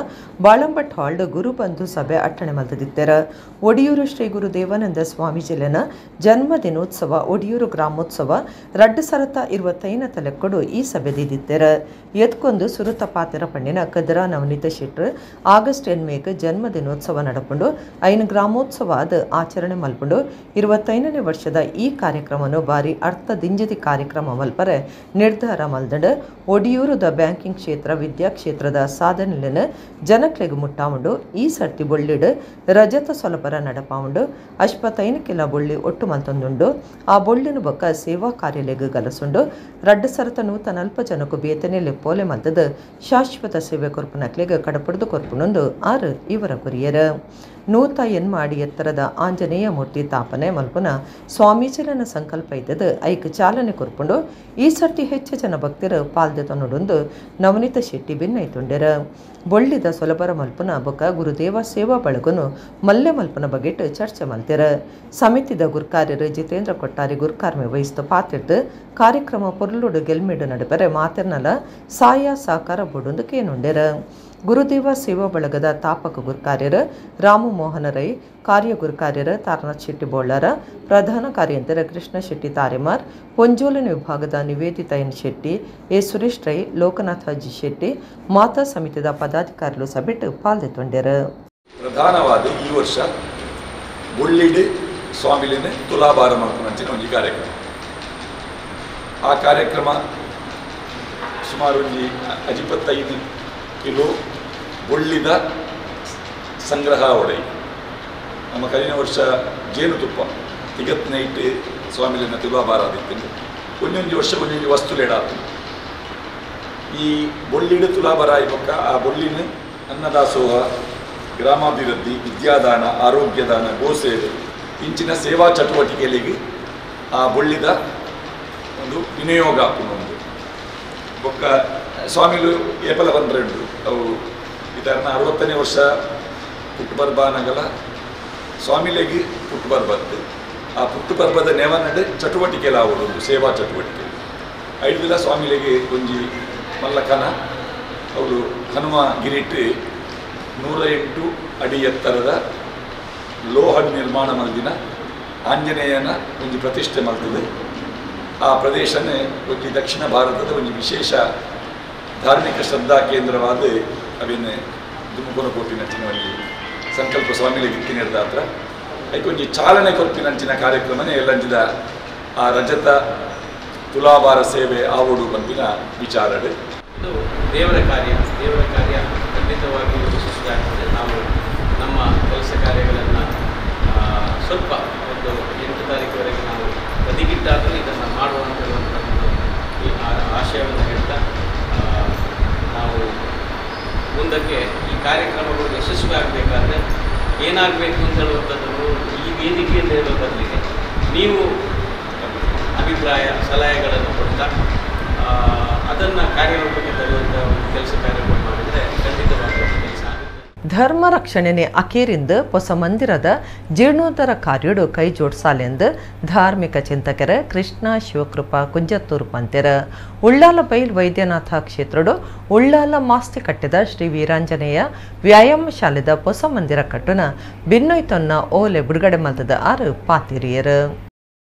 ಬಾಳಂಬಟ್ ಹಾಲ್ಡ್ ಗುರುಬಂಧು ಸಭೆ ಅಟ್ಟಣೆ ಮಲ್ತದಿತ್ತೆರ. ಒಡಿಯೂರು ಶ್ರೀ ಗುರು ದೇವಾನಂದ ಸ್ವಾಮೀಜಿಲನ ಜನ್ಮದಿನೋತ್ಸವ ಒಡಿಯೂರು ಗ್ರಾಮೋತ್ಸವ 2025 ತಲೆಕ್ಕೊಡು ಈ ಸಭೆ ದಿದಿತ್ತೆರ. ಎತ್ಕೊಂದು ಸುರುತ ಪಾತೆರ ಪಣ್ಣಿನ ಕದರ ನವನೀತ ಶೆಟ್ರು ಆಗಸ್ಟ್ 8 ಜನ್ಮದಿನೋತ್ಸವ ನಡಪುಂಡು ಐನು ಗ್ರಾಮೋತ್ಸವ ಅದು ಆಚರಣೆ ಮಲ್ಪುಂಡು. 25ನೇ ವರ್ಷದ ಈ ಕಾರ್ಯಕ್ರಮವನ್ನು ಬಾರಿ ಅರ್ಥ ದಿಂಜದಿ ಕಾರ್ಯಕ್ರಮ ಮಲ್ಪರೆ ನಿರ್ಧಾರ ಮಲ್ದಂಡು. ಒಡಿಯೂರುದ ಬ್ಯಾಂಕಿಂಗ್ ಕ್ಷೇತ್ರ ವಿದ್ಯಾಕ್ಷೇತ್ರದ ಸಾಧನೆಯನ್ನು ಜನಕ್ಲೆಗ್ ಮುಟ್ಟಾವುಂಡು. ಈ ಸರ್ತಿ ಬೊಳ್ಳಿಡು ರಜತ ಸೊಲಪರ ನಡಪಾವುಂಡು. 55 ಕಿಲ ಬೊಳ್ಳಿ ಒಟ್ಟು ಮಲ್ತೊಂದುಂಡು. ಆ ಬೊಳ್ಳಿನ ಬೊಕ್ಕ ಸೇವಾ ಕಾರ್ಯಲೆಗ್ ಗಲಸುಂಡು. 2140 ಜನಕ್ಕೂ ಬೇತನೆ ಲೆಪ್ಪೋಲೆ ಮಲ್ತದ ಶಾಶ್ವತ ಸೇವೆ ಕೊರ್ಪುನಕ್ಲೆಗ್ ಕಡಪುಡ್ದು ಕೊರ್ಪುನೊಂದು ಆರು ಇವರ ಗುರಿಯರು. 108 ಅಡಿ ಎತ್ತರದ ಆಂಜನೇಯ ಮೂರ್ತಿ ತಾಪನೆ ಮಲ್ಪುನ ಸ್ವಾಮೀಜಿಲನ ಸಂಕಲ್ಪ ಇದ್ದದು ಐಕ್ ಚಾಲನೆ ಕೊರ್ಪುಂಡು. ಈ ಸರ್ತಿ ಹೆಚ್ಚು ಜನ ಭಕ್ತರು ಪಾಲ್ದೆ ತನ್ನೊಡೊಂದು ನವನೀತ ಶೆಟ್ಟಿ ಭಿನ್ನೈತುಂಡೆರ. ಬೊಳ್ಳಿದ ಸೊಲಬರ ಮಲ್ಪುನ ಬೊಕ್ಕ ಗುರುದೇವ ಸೇವಾ ಬಳಗನು ಮಲ್ಲೆ ಮಲ್ಪುನ ಬಗೆಟ್ ಚರ್ಚೆ ಮಲ್ತೆರ. ಸಮಿತಿದ ಗುರ್ಕಾರ್ಯರು ಜಿತೇಂದ್ರ ಕೊಟ್ಟಾರಿ ಗುರ್ಕಾರ್ಮೆ ವಹಿಸ್ತು ಪಾತಿರ್ದು ಕಾರ್ಯಕ್ರಮ ಪೊರ್ಲುಡು ಗೆಲ್ಮಿಡು ನಡುಪರೆ ಮಾತೆರ್ನಲ ಸಾಯ ಸಾಕಾರ ಬೊಡೊಂದು ಕೇನುಂಡೆರ. ಗುರುದೇವ ಸೇವಾ ಬಳಗದ ತಾಪಕ ಗುರ್ಕಾರ್ಯರು ರಾಮಮೋಹನ ರೈ, ಕಾರ್ಯ ಗುರುಕಾರ್ಯರು ತಾರನಾಥ್ ಶೆಟ್ಟಿ ಬೋಳ್ಳಾರ, ಪ್ರಧಾನ ಕಾರ್ಯಂತರ ಕೃಷ್ಣ ಶೆಟ್ಟಿ ತಾರೆಮಾರ್, ಪೊಂಜೋಲಿನ ವಿಭಾಗದ ನಿವೇದಿತ ಎನ್ ಶೆಟ್ಟಿ, ಎ ಸುರೇಶ್ ರೈ, ಲೋಕನಾಥ ಜಿ ಶೆಟ್ಟಿ, ಮಾತಾ ಸಮಿತಿದ ಪದಾಧಿಕಾರಿಗಳು ಸಭೆಟ್ ಪಾಲ್ದೆತ್ತೊಂಡೆರು. ಪ್ರಧಾನವಾದ ಈ ವರ್ಷ ಬೊಳ್ಳಿಡು ಸ್ವಾಮಿಲಿನ ತುಲಾಭಾರ ಮಲ್ಪುನಂಚಿನ ಒಂಜಿ ಕಾರ್ಯಕ್ರಮ. ಆ ಕಾರ್ಯಕ್ರಮ ಸುಮಾರು ಒಂಜಿ 25 ಕಿಲೋ ಬೊಳ್ಳಿದ ಸಂಗ್ರಹ ಒಡೈ. ನಮ್ಮ ಕಲಿನ ವರ್ಷ ಜೇನುತುಪ್ಪ ತಿಗತ್ನೈಟ್ ಸ್ವಾಮಿಲಿನ ತುಲಾಭಾರ ಆದಿತ್ತು. ಒಂದೊಂದು ವರ್ಷ ಒಂದೊಂದು ವಸ್ತು ಲೇಡಾತು. ಈ ಬೊಳ್ಳಿಡು ತುಲಾಭಾರ ಆಯ್ಬೊಕ್ಕ ಆ ಬೊಳ್ಳಿನ ಅನ್ನದಾಸೋಹ, ಗ್ರಾಮಾಭಿವೃದ್ಧಿ, ವಿದ್ಯಾದಾನ, ಆರೋಗ್ಯದಾನ, ಗೋಸೇವೆ ಇಂಚಿನ ಸೇವಾ ಚಟುವಟಿಕೆಗಳಿಗೆ ಆ ಬೊಳ್ಳಿದ ಒಂದು ವಿನಿಯೋಗ ಒಂದು ಬೊಕ್ಕ ಸ್ವಾಮಿಲು ಏಪಲ ಬಂದ್ರೆಂಡು ಅವು ಇದನ್ನ 60ನೇ ವರ್ಷ ಪುಟ್ಟು ನಗಲ ಸ್ವಾಮಿಲೆಗೆ ಪುಟ್ಟು ಬರ್ಬತ್ತು. ಆ ಪುಟ್ಟು ಪರ್ಬದ ನೆವನಡು ಚಟುವಟಿಕೆ ಒಂದು ಸೇವಾ ಚಟುವಟಿಕೆ ಐದು ಸ್ವಾಮಿಲೆಗೆ ಒಂಜಿ ಮಲ್ಲಕನ ಅವರು ಹನುಮ ಗಿರಿಟ್ಟು 108 ಅಡಿ ಎತ್ತರದ ಲೋಹ ನಿರ್ಮಾಣ ಮಲ್ದಿನ ಆಂಜನೇಯನ ಒಂಜಿ ಪ್ರತಿಷ್ಠೆ ಮಲ್ತದೆ. ಆ ಪ್ರದೇಶನೇ ಒಂಜಿ ದಕ್ಷಿಣ ಭಾರತದ ಒಂಜಿ ವಿಶೇಷ ಧಾರ್ಮಿಕ ಶ್ರದ್ಧಾ ಕೇಂದ್ರವಾದ ಅವೇನು ದುಮುಕೊನ ಕೋಟಿನಂಚಿನ ಒಂಜಿ ಸಂಕಲ್ಪ ಸ್ವಾಮಿಲಿಗೆ ಇತ್ತಿನ ಹತ್ರ ಐಕೊಂಜಿ ಚಾಲನೆ ಕೊರ್ಪಿನಂಚಿನ ಕಾರ್ಯಕ್ರಮನೇ ಎಲ್ಲಂಜಿದ ಆ ರಜತ ತುಲಾಭಾರ ಸೇವೆ ಆವೋಡು ಬಂದಿನ ವಿಚಾರಡೆ. ಇದು ದೇವರ ಕಾರ್ಯ. ದೇವರ ಕಾರ್ಯ ಖಂಡಿತವಾಗಿಯೂ ಯಶಸ್ವಿಯಾಗ್ತದೆ. ನಾವು ನಮ್ಮ ಕೆಲಸ ಕಾರ್ಯಗಳನ್ನು ಸ್ವಲ್ಪ ಒಂದು 8 ತಾರೀಕುವರೆಗೆ ನಾವು ಬದಿಗಿಟ್ಟಾದರೂ ಇದನ್ನು ಮಾಡುವ ಅಂತ ಹೇಳುವಂಥ ಒಂದು ಈ ಆಶಯವನ್ನು ಹೇಳ್ತಾ ನಾವು ಮುಂದಕ್ಕೆ ಈ ಕಾರ್ಯಕ್ರಮಗಳು ಯಶಸ್ವಿ ಆಗಬೇಕಾದ್ರೆ ಏನಾಗಬೇಕು ಅಂತ ಹೇಳುವಂಥದ್ದನ್ನು ಈ ವೇದಿಕೆಯಿಂದ ಹೇಳುವ ಬದಲಿಗೆ ನೀವು ಅಭಿಪ್ರಾಯ ಸಲಹೆಗಳನ್ನು ಕೊಡ್ತಾ ಅದನ್ನು ಕಾರ್ಯರೂಪಕ್ಕೆ ತರುವಂಥ ಒಂದು ಕೆಲಸ ಕಾರ್ಯಗಳು ಮಾಡಿದರೆ ಖಂಡಿತವಾಗಿ ಕೆಲಸ ಆಗುತ್ತೆ. ಧರ್ಮ ರಕ್ಷಣೆ ಅಕೇರಿಂದ ಹೊಸ ಮಂದಿರದ ಜೀರ್ಣೋದ್ಧಾರ ಕಾರ್ಯಡು ಕೈ ಜೋಡಿಸಾಲೆಂದು ಧಾರ್ಮಿಕ ಚಿಂತಕರ ಕೃಷ್ಣ ಶಿವಕೃಪಾ ಕುಂಜತ್ತೂರು ಪಂತೆರ. ಉಳ್ಳಾಲ ಬೈಲ್ ವೈದ್ಯನಾಥ ಕ್ಷೇತ್ರಡು ಉಳ್ಳಾಲ ಮಾಸ್ತಿ ಕಟ್ಟಿದ ಶ್ರೀ ವೀರಾಂಜನೇಯ ವ್ಯಾಯಾಮ ಶಾಲೆದ ಹೊಸ ಮಂದಿರ ಕಟ್ಟುನ ಬಿನ್ನೊಯ್ತೊನ್ನ ಓಲೆ ಬಿಡುಗಡೆ ಮಲ್ತದ ಆರು ಪಾತಿರಿಯರು.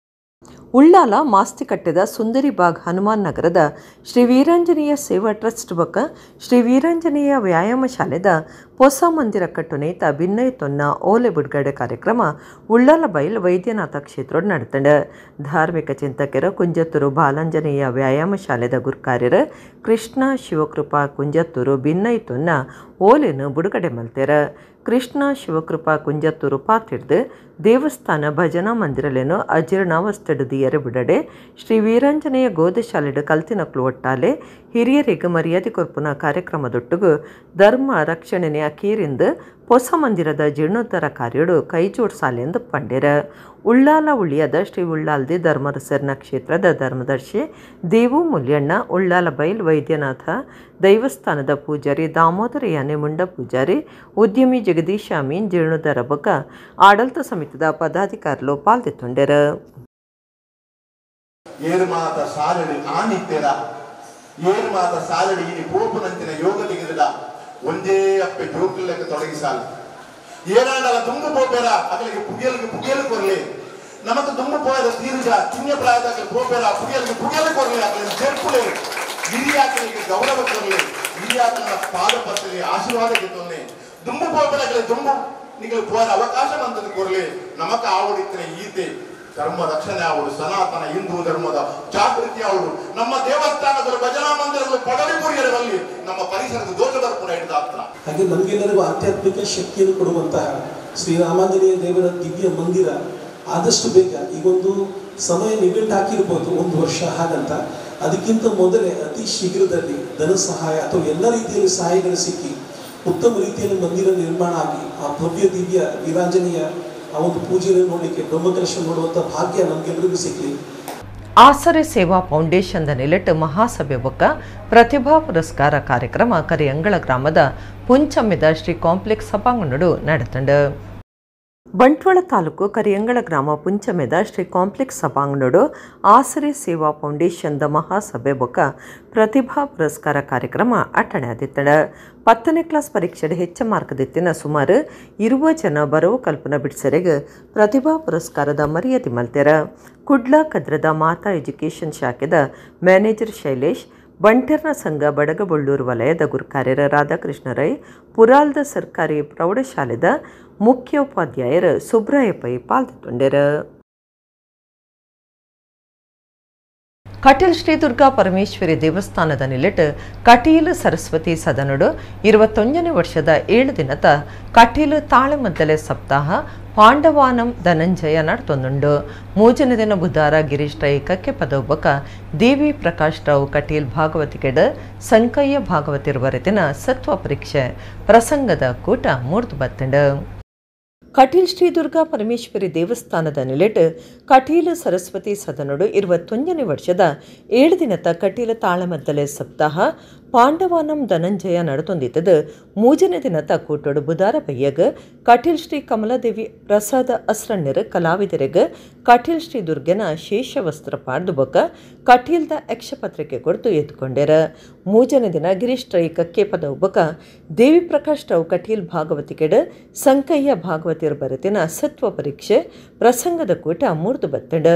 ಉಳ್ಳಾಲ ಮಾಸ್ತಿ ಕಟ್ಟಿದ ಸುಂದರಿಬಾಗ್ ಹನುಮಾನ್ ನಗರದ ಶ್ರೀ ವೀರಾಂಜನೇಯ ಸೇವಾ ಟ್ರಸ್ಟ್ ಬೊಕ್ಕ ಶ್ರೀ ವೀರಾಂಜನೇಯ ವ್ಯಾಯಾಮ ಶಾಲೆದ ಹೊಸ ಮಂದಿರ ಕಟ್ಟುನೇತ ಭಿನ್ನೈತೊನ್ನ ಓಲೆ ಬಿಡುಗಡೆ ಕಾರ್ಯಕ್ರಮ ಉಳ್ಳಾಲ ಬೈಲ್ ವೈದ್ಯನಾಥ ಕ್ಷೇತ್ರ ನಡೆತಂಡ. ಧಾರ್ಮಿಕ ಚಿಂತಕರ ಕುಂಜತ್ತೂರು ಬಾಲಾಂಜನೇಯ ವ್ಯಾಯಾಮ ಶಾಲೆದ ಗುರುಕಾರ್ಯರ ಕೃಷ್ಣ ಶಿವಕೃಪಾ ಕುಂಜತ್ತೂರು ಭಿನ್ನೈತೊನ್ನ ಓಲೆನು ಬುಡುಗಡೆ ಮಲ್ತೆರ. ಕೃಷ್ಣ ಶಿವಕೃಪಾ ಕುಂಜತ್ತೂರು ಪಾತಿಡ್ದು ದೇವಸ್ಥಾನ ಭಜನಾ ಮಂದಿರಲೇನು ಅಜೀರ್ಣಾವಸ್ಥೆಡು ದಿಯರೆ ಬಿಡಡೆ ಶ್ರೀ ವೀರಾಂಜನೇಯ ಗೋದಶಾಲೆಡು ಕಲ್ತಿನಕ್ಲು ಒಟ್ಟಾಲೆ ಹಿರಿಯರಿಗೆ ಮರ್ಯಾದೆ ಕೊರ್ಪುನ ಕಾರ್ಯಕ್ರಮದೊಟ್ಟುಗು ಧರ್ಮ ರಕ್ಷಣೆಯ ಅಕೀರಿಂದ ಹೊಸ ಮಂದಿರದ ಜೀರ್ಣೋದ್ಧಾರ ಕಾರ್ಯಡು ಕೈಜೋಡ್ಸಾಲೆಂದು ಪಂಡೆರ. ಉಳ್ಳಾಲ ಉಳಿಯದ ಶ್ರೀ ಉಳ್ಳಾಲ್ದಿ ಧರ್ಮರಸರ್ನ ಕ್ಷೇತ್ರದ ಧರ್ಮದರ್ಶಿ ದೇವು ಮುಲ್ಯಣ್ಣ, ಉಳ್ಳಾಲ ಬೈಲ್ ವೈದ್ಯನಾಥ ದೈವಸ್ಥಾನದ ಪೂಜಾರಿ ದಾಮೋದರ ಯಾನೆ ಮುಂಡ ಪೂಜಾರಿ, ಉದ್ಯಮಿ ಜಗದೀಶ್ ಅಮೀನ್ ಜೀರ್ಣೋದ್ಧಾರ ಬೊಕ್ಕ ಆಡಳಿತ ಸಮಿತಿದ ಪದಾಧಿಕಾರಿಲು ಪಾಲ್ದೆತ್ತೊಂಡೆರ. ಒಂದೇ ಅಪ್ಪೆ ಜೋಕುಲೆಕ್ಕ ತೊಡಗಿಸಾಲ ಏನಾಡಲ ದುಂಬು ಪೋಪೇರ ಅಗಲಿಗೆ ಪುಗಿಯಲ್ಗೆ ಪುಗಿಯಲು ಕೊರಲಿ ನಮಕ್ ದುಂಬು ಪೋಯದ ತೀರುಜ ಚಿನ್ನ ಪ್ರಾಯದ ಪೋಪೇರ ಪುಗಿಯಲ್ಗೆ ಪುಗಿಯಲು ಕೊರಲಿ ಅಗಲಿಗೆ ಜರ್ಪುಲೆ ಹಿರಿಯಾಕಲಿಗೆ ಗೌರವ ಕೊರಲಿ ಹಿರಿಯಾಕನ ಪಾದ ಪತ್ತಲಿ ಆಶೀರ್ವಾದ ಗೆತ್ತೊನ್ನೆ ದುಂಬು ಪೋಪೇರ ಅಗಲಿ ದುಂಬು ನಿಗಲು ಪೋಯದ ಅವಕಾಶ ಮಂತದ ಕೊರಲಿ ನಮಕ ಆವಡಿತ್ತನೆ ಈತೆ ಧರ್ಮ ರಕ್ಷಣೆ ಅವಳು ಸನಾತನ ಹಿಂದೂ ಧರ್ಮದ ಜಾಗೃತಿ ಅವಳು ನಮ್ಮ ದೇವಸ್ಥಾನಗಳು ಭಜನಾ ಮಂದಿರಗಳು ಪಡಲಿಪುರಿಯರಲ್ಲಿ ನಮ್ಮ ಪರಿಸರದ ದೋಷ ಬರ್ಪುಣ ಹಿಡಿದ ಹತ್ರ. ಹಾಗೆ ನಮಗೆಲ್ಲರಿಗೂ ಆಧ್ಯಾತ್ಮಿಕ ಶಕ್ತಿಯನ್ನು ಕೊಡುವಂತಹ ಶ್ರೀರಾಮಾಂಜನೇಯ ದೇವರ ದಿವ್ಯ ಮಂದಿರ ಆದಷ್ಟು ಬೇಗ, ಈಗೊಂದು ಸಮಯ ನಿಗಂಟು ಹಾಕಿರ್ಬೋದು 1 ವರ್ಷ ಹಾಗಂತ, ಅದಕ್ಕಿಂತ ಮೊದಲೇ ಅತಿ ಶೀಘ್ರದಲ್ಲಿ ಧನ ಸಹಾಯ ಅಥವಾ ಎಲ್ಲ ರೀತಿಯಲ್ಲಿ ಸಹಾಯಗಳು ಸಿಕ್ಕಿ ಉತ್ತಮ ರೀತಿಯಲ್ಲಿ ಮಂದಿರ ನಿರ್ಮಾಣ ಆಗಿ ಆ ಭವ್ಯ ದಿವ್ಯ ವೀರಾಂಜನೇಯ ಆ ಒಂದು ಪೂಜೆಯನ್ನು ನೋಡಲಿಕ್ಕೆ ಬ್ರಹ್ಮಕಲಶ ನೋಡುವಂಥ ಭಾಗ್ಯ ನಮಗೆಲ್ಲರಿಗೂ ಸಿಕ್ಕಲಿ. ಆಸರೆ ಸೇವಾ ಫೌಂಡೇಶನ್ದ ನೆಲೆಟ್ ಮಹಾಸಭೆ ಬೊಕ್ಕ ಪ್ರತಿಭಾ ಪುರಸ್ಕಾರ ಕಾರ್ಯಕ್ರಮ ಕರಿಯಂಗಳ ಗ್ರಾಮದ ಪುಂಚಮ್ಮಿದ ಶ್ರೀ ಕಾಂಪ್ಲೆಕ್ಸ್ ಸಭಾಂಗಣಡು ನಡೆತಂಡು. ಬಂಟ್ವಾಳ ತಾಲೂಕು ಕರಿಯಂಗಳ ಗ್ರಾಮ ಪುಂಚಮೆದ ಶ್ರೀ ಕಾಂಪ್ಲೆಕ್ಸ್ ಸಭಾಂಗಣಡು ಆಸರೆ ಸೇವಾ ಫೌಂಡೇಶನ್ದ ಮಹಾಸಭೆ ಬೊಕ್ಕ ಪ್ರತಿಭಾ ಪುರಸ್ಕಾರ ಕಾರ್ಯಕ್ರಮ ಅಟ್ಟಣೆ ಆದಿತ್ತಡ. 10ನೇ ಕ್ಲಾಸ್ ಪರೀಕ್ಷೆಡೆ ಹೆಚ್ಚು ಮಾರ್ಕ್ ದಿತ್ತಿನ ಸುಮಾರು 20 ಜನ ಬರವು ಕಲ್ಪನಾ ಬಿಡ್ಸರೆಗೆ ಪ್ರತಿಭಾ ಪುರಸ್ಕಾರದ ಮರ್ಯಾದೆ ಮಲ್ತೆರ. ಕುಡ್ಲ ಕದ್ರದ ಮಾತಾ ಎಜುಕೇಷನ್ ಶಾಖೆದ ಮ್ಯಾನೇಜರ್ ಶೈಲೇಶ್, ಬಂಟೆರ್ನ ಸಂಘ ಬಡಗಬೊಳ್ಳೂರು ವಲಯದ ಗುರುಕಾರ್ಯರ ರಾಧಾಕೃಷ್ಣ ರೈ, ಪುರಾಲ್ದ ಸರ್ಕಾರಿ ಪ್ರೌಢಶಾಲೆದ ಮುಖ್ಯೋಪಾಧ್ಯಾಯರು ಸುಬ್ರಾಯ ಪೈ ಪಾಲ್ಗೊಂಡರು. ಕಟೀಲ್ ಶ್ರೀ ದುರ್ಗಾ ಪರಮೇಶ್ವರಿ ದೇವಸ್ಥಾನದ ನಿಲೆಟ್ ಕಟೀಲು ಸರಸ್ವತಿ ಸದನಡು 21ನೇ ವರ್ಷದ 7 ದಿನದ ಕಟೀಲು ತಾಳೆಮದ್ದಲೆ ಸಪ್ತಾಹ ಪಾಂಡವಾನಂ ಧನಂಜಯ ನಡ್ತೊಂದುಂಡು. 3ನೇ ದಿನ ಬುಧಾರ ಗಿರೀಶ್ ರೈ ಕಕ್ಕೆ ಪದೋಬಕ ದೇವಿ ಪ್ರಕಾಶ್ ರಾವ್ ಕಟೀಲ್ ಭಾಗವತಿಕೆಡ ಸಂಕಯ್ಯ ಭಾಗವತಿರುವರೆತಿನ ಸತ್ವ ಪರೀಕ್ಷೆ ಪ್ರಸಂಗದ ಕೂಟ ಮೂರ್ದು ಬತ್ತಂಡು. ಕಟೀಲ್ ಶ್ರೀ ದುರ್ಗಾ ಪರಮೇಶ್ವರಿ ದೇವಸ್ಥಾನದ ನಿಲೆಟ್ ಕಟೀಲು ಸರಸ್ವತಿ ಸದನಡು 21ನೇ ವರ್ಷದ 7 ದಿನದ ಕಟೀಲು ತಾಳಮದ್ದಲೆ ಸಪ್ತಾಹ ಪಾಂಡವಾನಂ ಧನಂಜಯ ನಡತೊಂದಿತ್ತದು. 3ನೇ ದಿನದ ಕೂಟೋಡು ಬುಧಾರ ಬಯ್ಯಗ ಕಟೀಲ್ ಶ್ರೀ ಕಮಲಾದೇವಿ ಪ್ರಸಾದ ಅಸ್ರಣ್ಯರು ಕಲಾವಿದರಿಗ ಕಟೀಲ್ ಶ್ರೀ ದುರ್ಗನ ಶೇಷವಸ್ತ್ರ ಪಾಡ್ದು ಬೊಕ್ಕ ಕಟೀಲ್ದ ಯಕ್ಷಪತ್ರಿಕೆ ಕೊಡ್ತು ಎದ್ಕೊಂಡೆರ. 3ನೇ ದಿನ ಗಿರೀಶ್ ರೈ ಕಕ್ಕೆ ಪದ ಬೊಕ್ಕ ದೇವಿ ಪ್ರಕಾಶ್ ರಾವ್ ಕಟೀಲ್ ಭಾಗವತಿಕೆಡ ಸಂಕಯ್ಯ ಭಾಗವತಿಯರ ಬರೆತಿನ ಸತ್ವ ಪರೀಕ್ಷೆ ಪ್ರಸಂಗದ ಕೂಟ ಮೂರ್ದು ಬತ್ತಂಡ.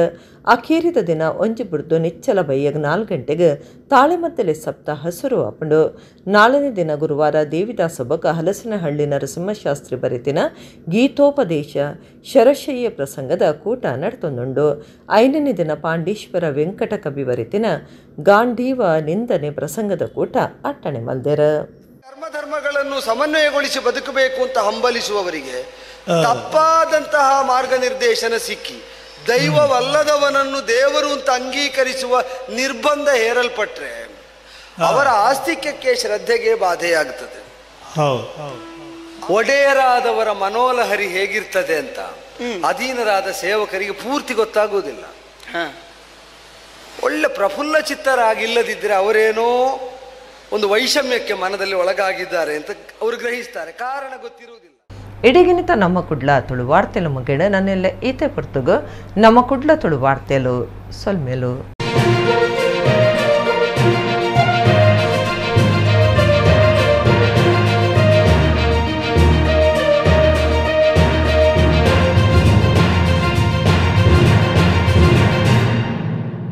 ಅಖೇರಿದ ದಿನ ಒಂಜಿ ಬುಡ್ದು ನಿಚ್ಚಲ ಬಯ್ಯಗ 4 ಗಂಟೆಗೆ ತಾಳೆಮದ್ದಲೆ ಸಪ್ತಾಹ ಶುರುವಾಪಂಡು. 4ನೇ ದಿನ ಗುರುವಾರ ದೇವಿದಾಸ ಬೊಕ್ಕ ಹಲಸಿನಹಳ್ಳಿ ನರಸಿಂಹಶಾಸ್ತ್ರಿ ಬರೆತಿನ ಗೀತೋಪದೇಶ ಶರಶಯ್ಯ ಪ್ರಸಂಗದ ಕೂಟ ನಡ್ತೊಂದುಂಡು. 5ನೇ ದಿನ ಪಾಂಡೀಶ್ವರ ವೆಂಕಟ ಕವಿ ಬರೆತಿನ ಗಾಂಧೀವ ನಿಂದನೆ ಪ್ರಸಂಗದ ಕೂಟ ಅಟ್ಟಣೆ ಮಲ್ದೆರ. ಧರ್ಮಗಳನ್ನು ಸಮನ್ವಯಗೊಳಿಸಿ ಬದುಕಬೇಕು ಅಂತ ಹಂಬಲಿಸುವವರಿಗೆ ತಪ್ಪಾದಂತಹ ಮಾರ್ಗ ನಿರ್ದೇಶನ ಸಿಕ್ಕಿ ದೈವವಲ್ಲದವನನ್ನು ದೇವರು ಅಂತ ಅಂಗೀಕರಿಸುವ ನಿರ್ಬಂಧ ಹೇರಲ್ಪಟ್ರೆ ಅವರ ಆಸ್ತಿಕ್ಯಕ್ಕೆ ಶ್ರದ್ಧೆಗೆ ಬಾಧೆಯಾಗುತ್ತದೆ. ಒಡೆಯರಾದವರ ಮನೋಲಹರಿ ಹೇಗಿರ್ತದೆ ಅಂತ ಅಧೀನರಾದ ಸೇವಕರಿಗೆ ಪೂರ್ತಿ ಗೊತ್ತಾಗುವುದಿಲ್ಲ. ಒಳ್ಳೆ ಪ್ರಫುಲ್ಲ ಚಿತ್ತರಾಗಿಲ್ಲದಿದ್ದರೆ ಅವರೇನೋ ಒಂದು ವೈಷಮ್ಯಕ್ಕೆ ಮನದಲ್ಲಿ ಒಳಗಾಗಿದ್ದಾರೆ ಅಂತ ಅವರು ಗ್ರಹಿಸ್ತಾರೆ, ಕಾರಣ ಗೊತ್ತಿರುವುದಿಲ್ಲ. ಇಡಗಿನಿತ ನಮ್ಮ ಕುಡ್ಲ ತುಳು ವಾರ್ತೆಲು ಮುಗಿಡ ನನ್ನೆಲ್ಲ ಈತೆ ಪುರ್ತುಗು ನಮ್ಮ ಕುಡ್ಲ ತುಳು ವಾರ್ತೆಲು ಸೊಲ್ಮೇಲು.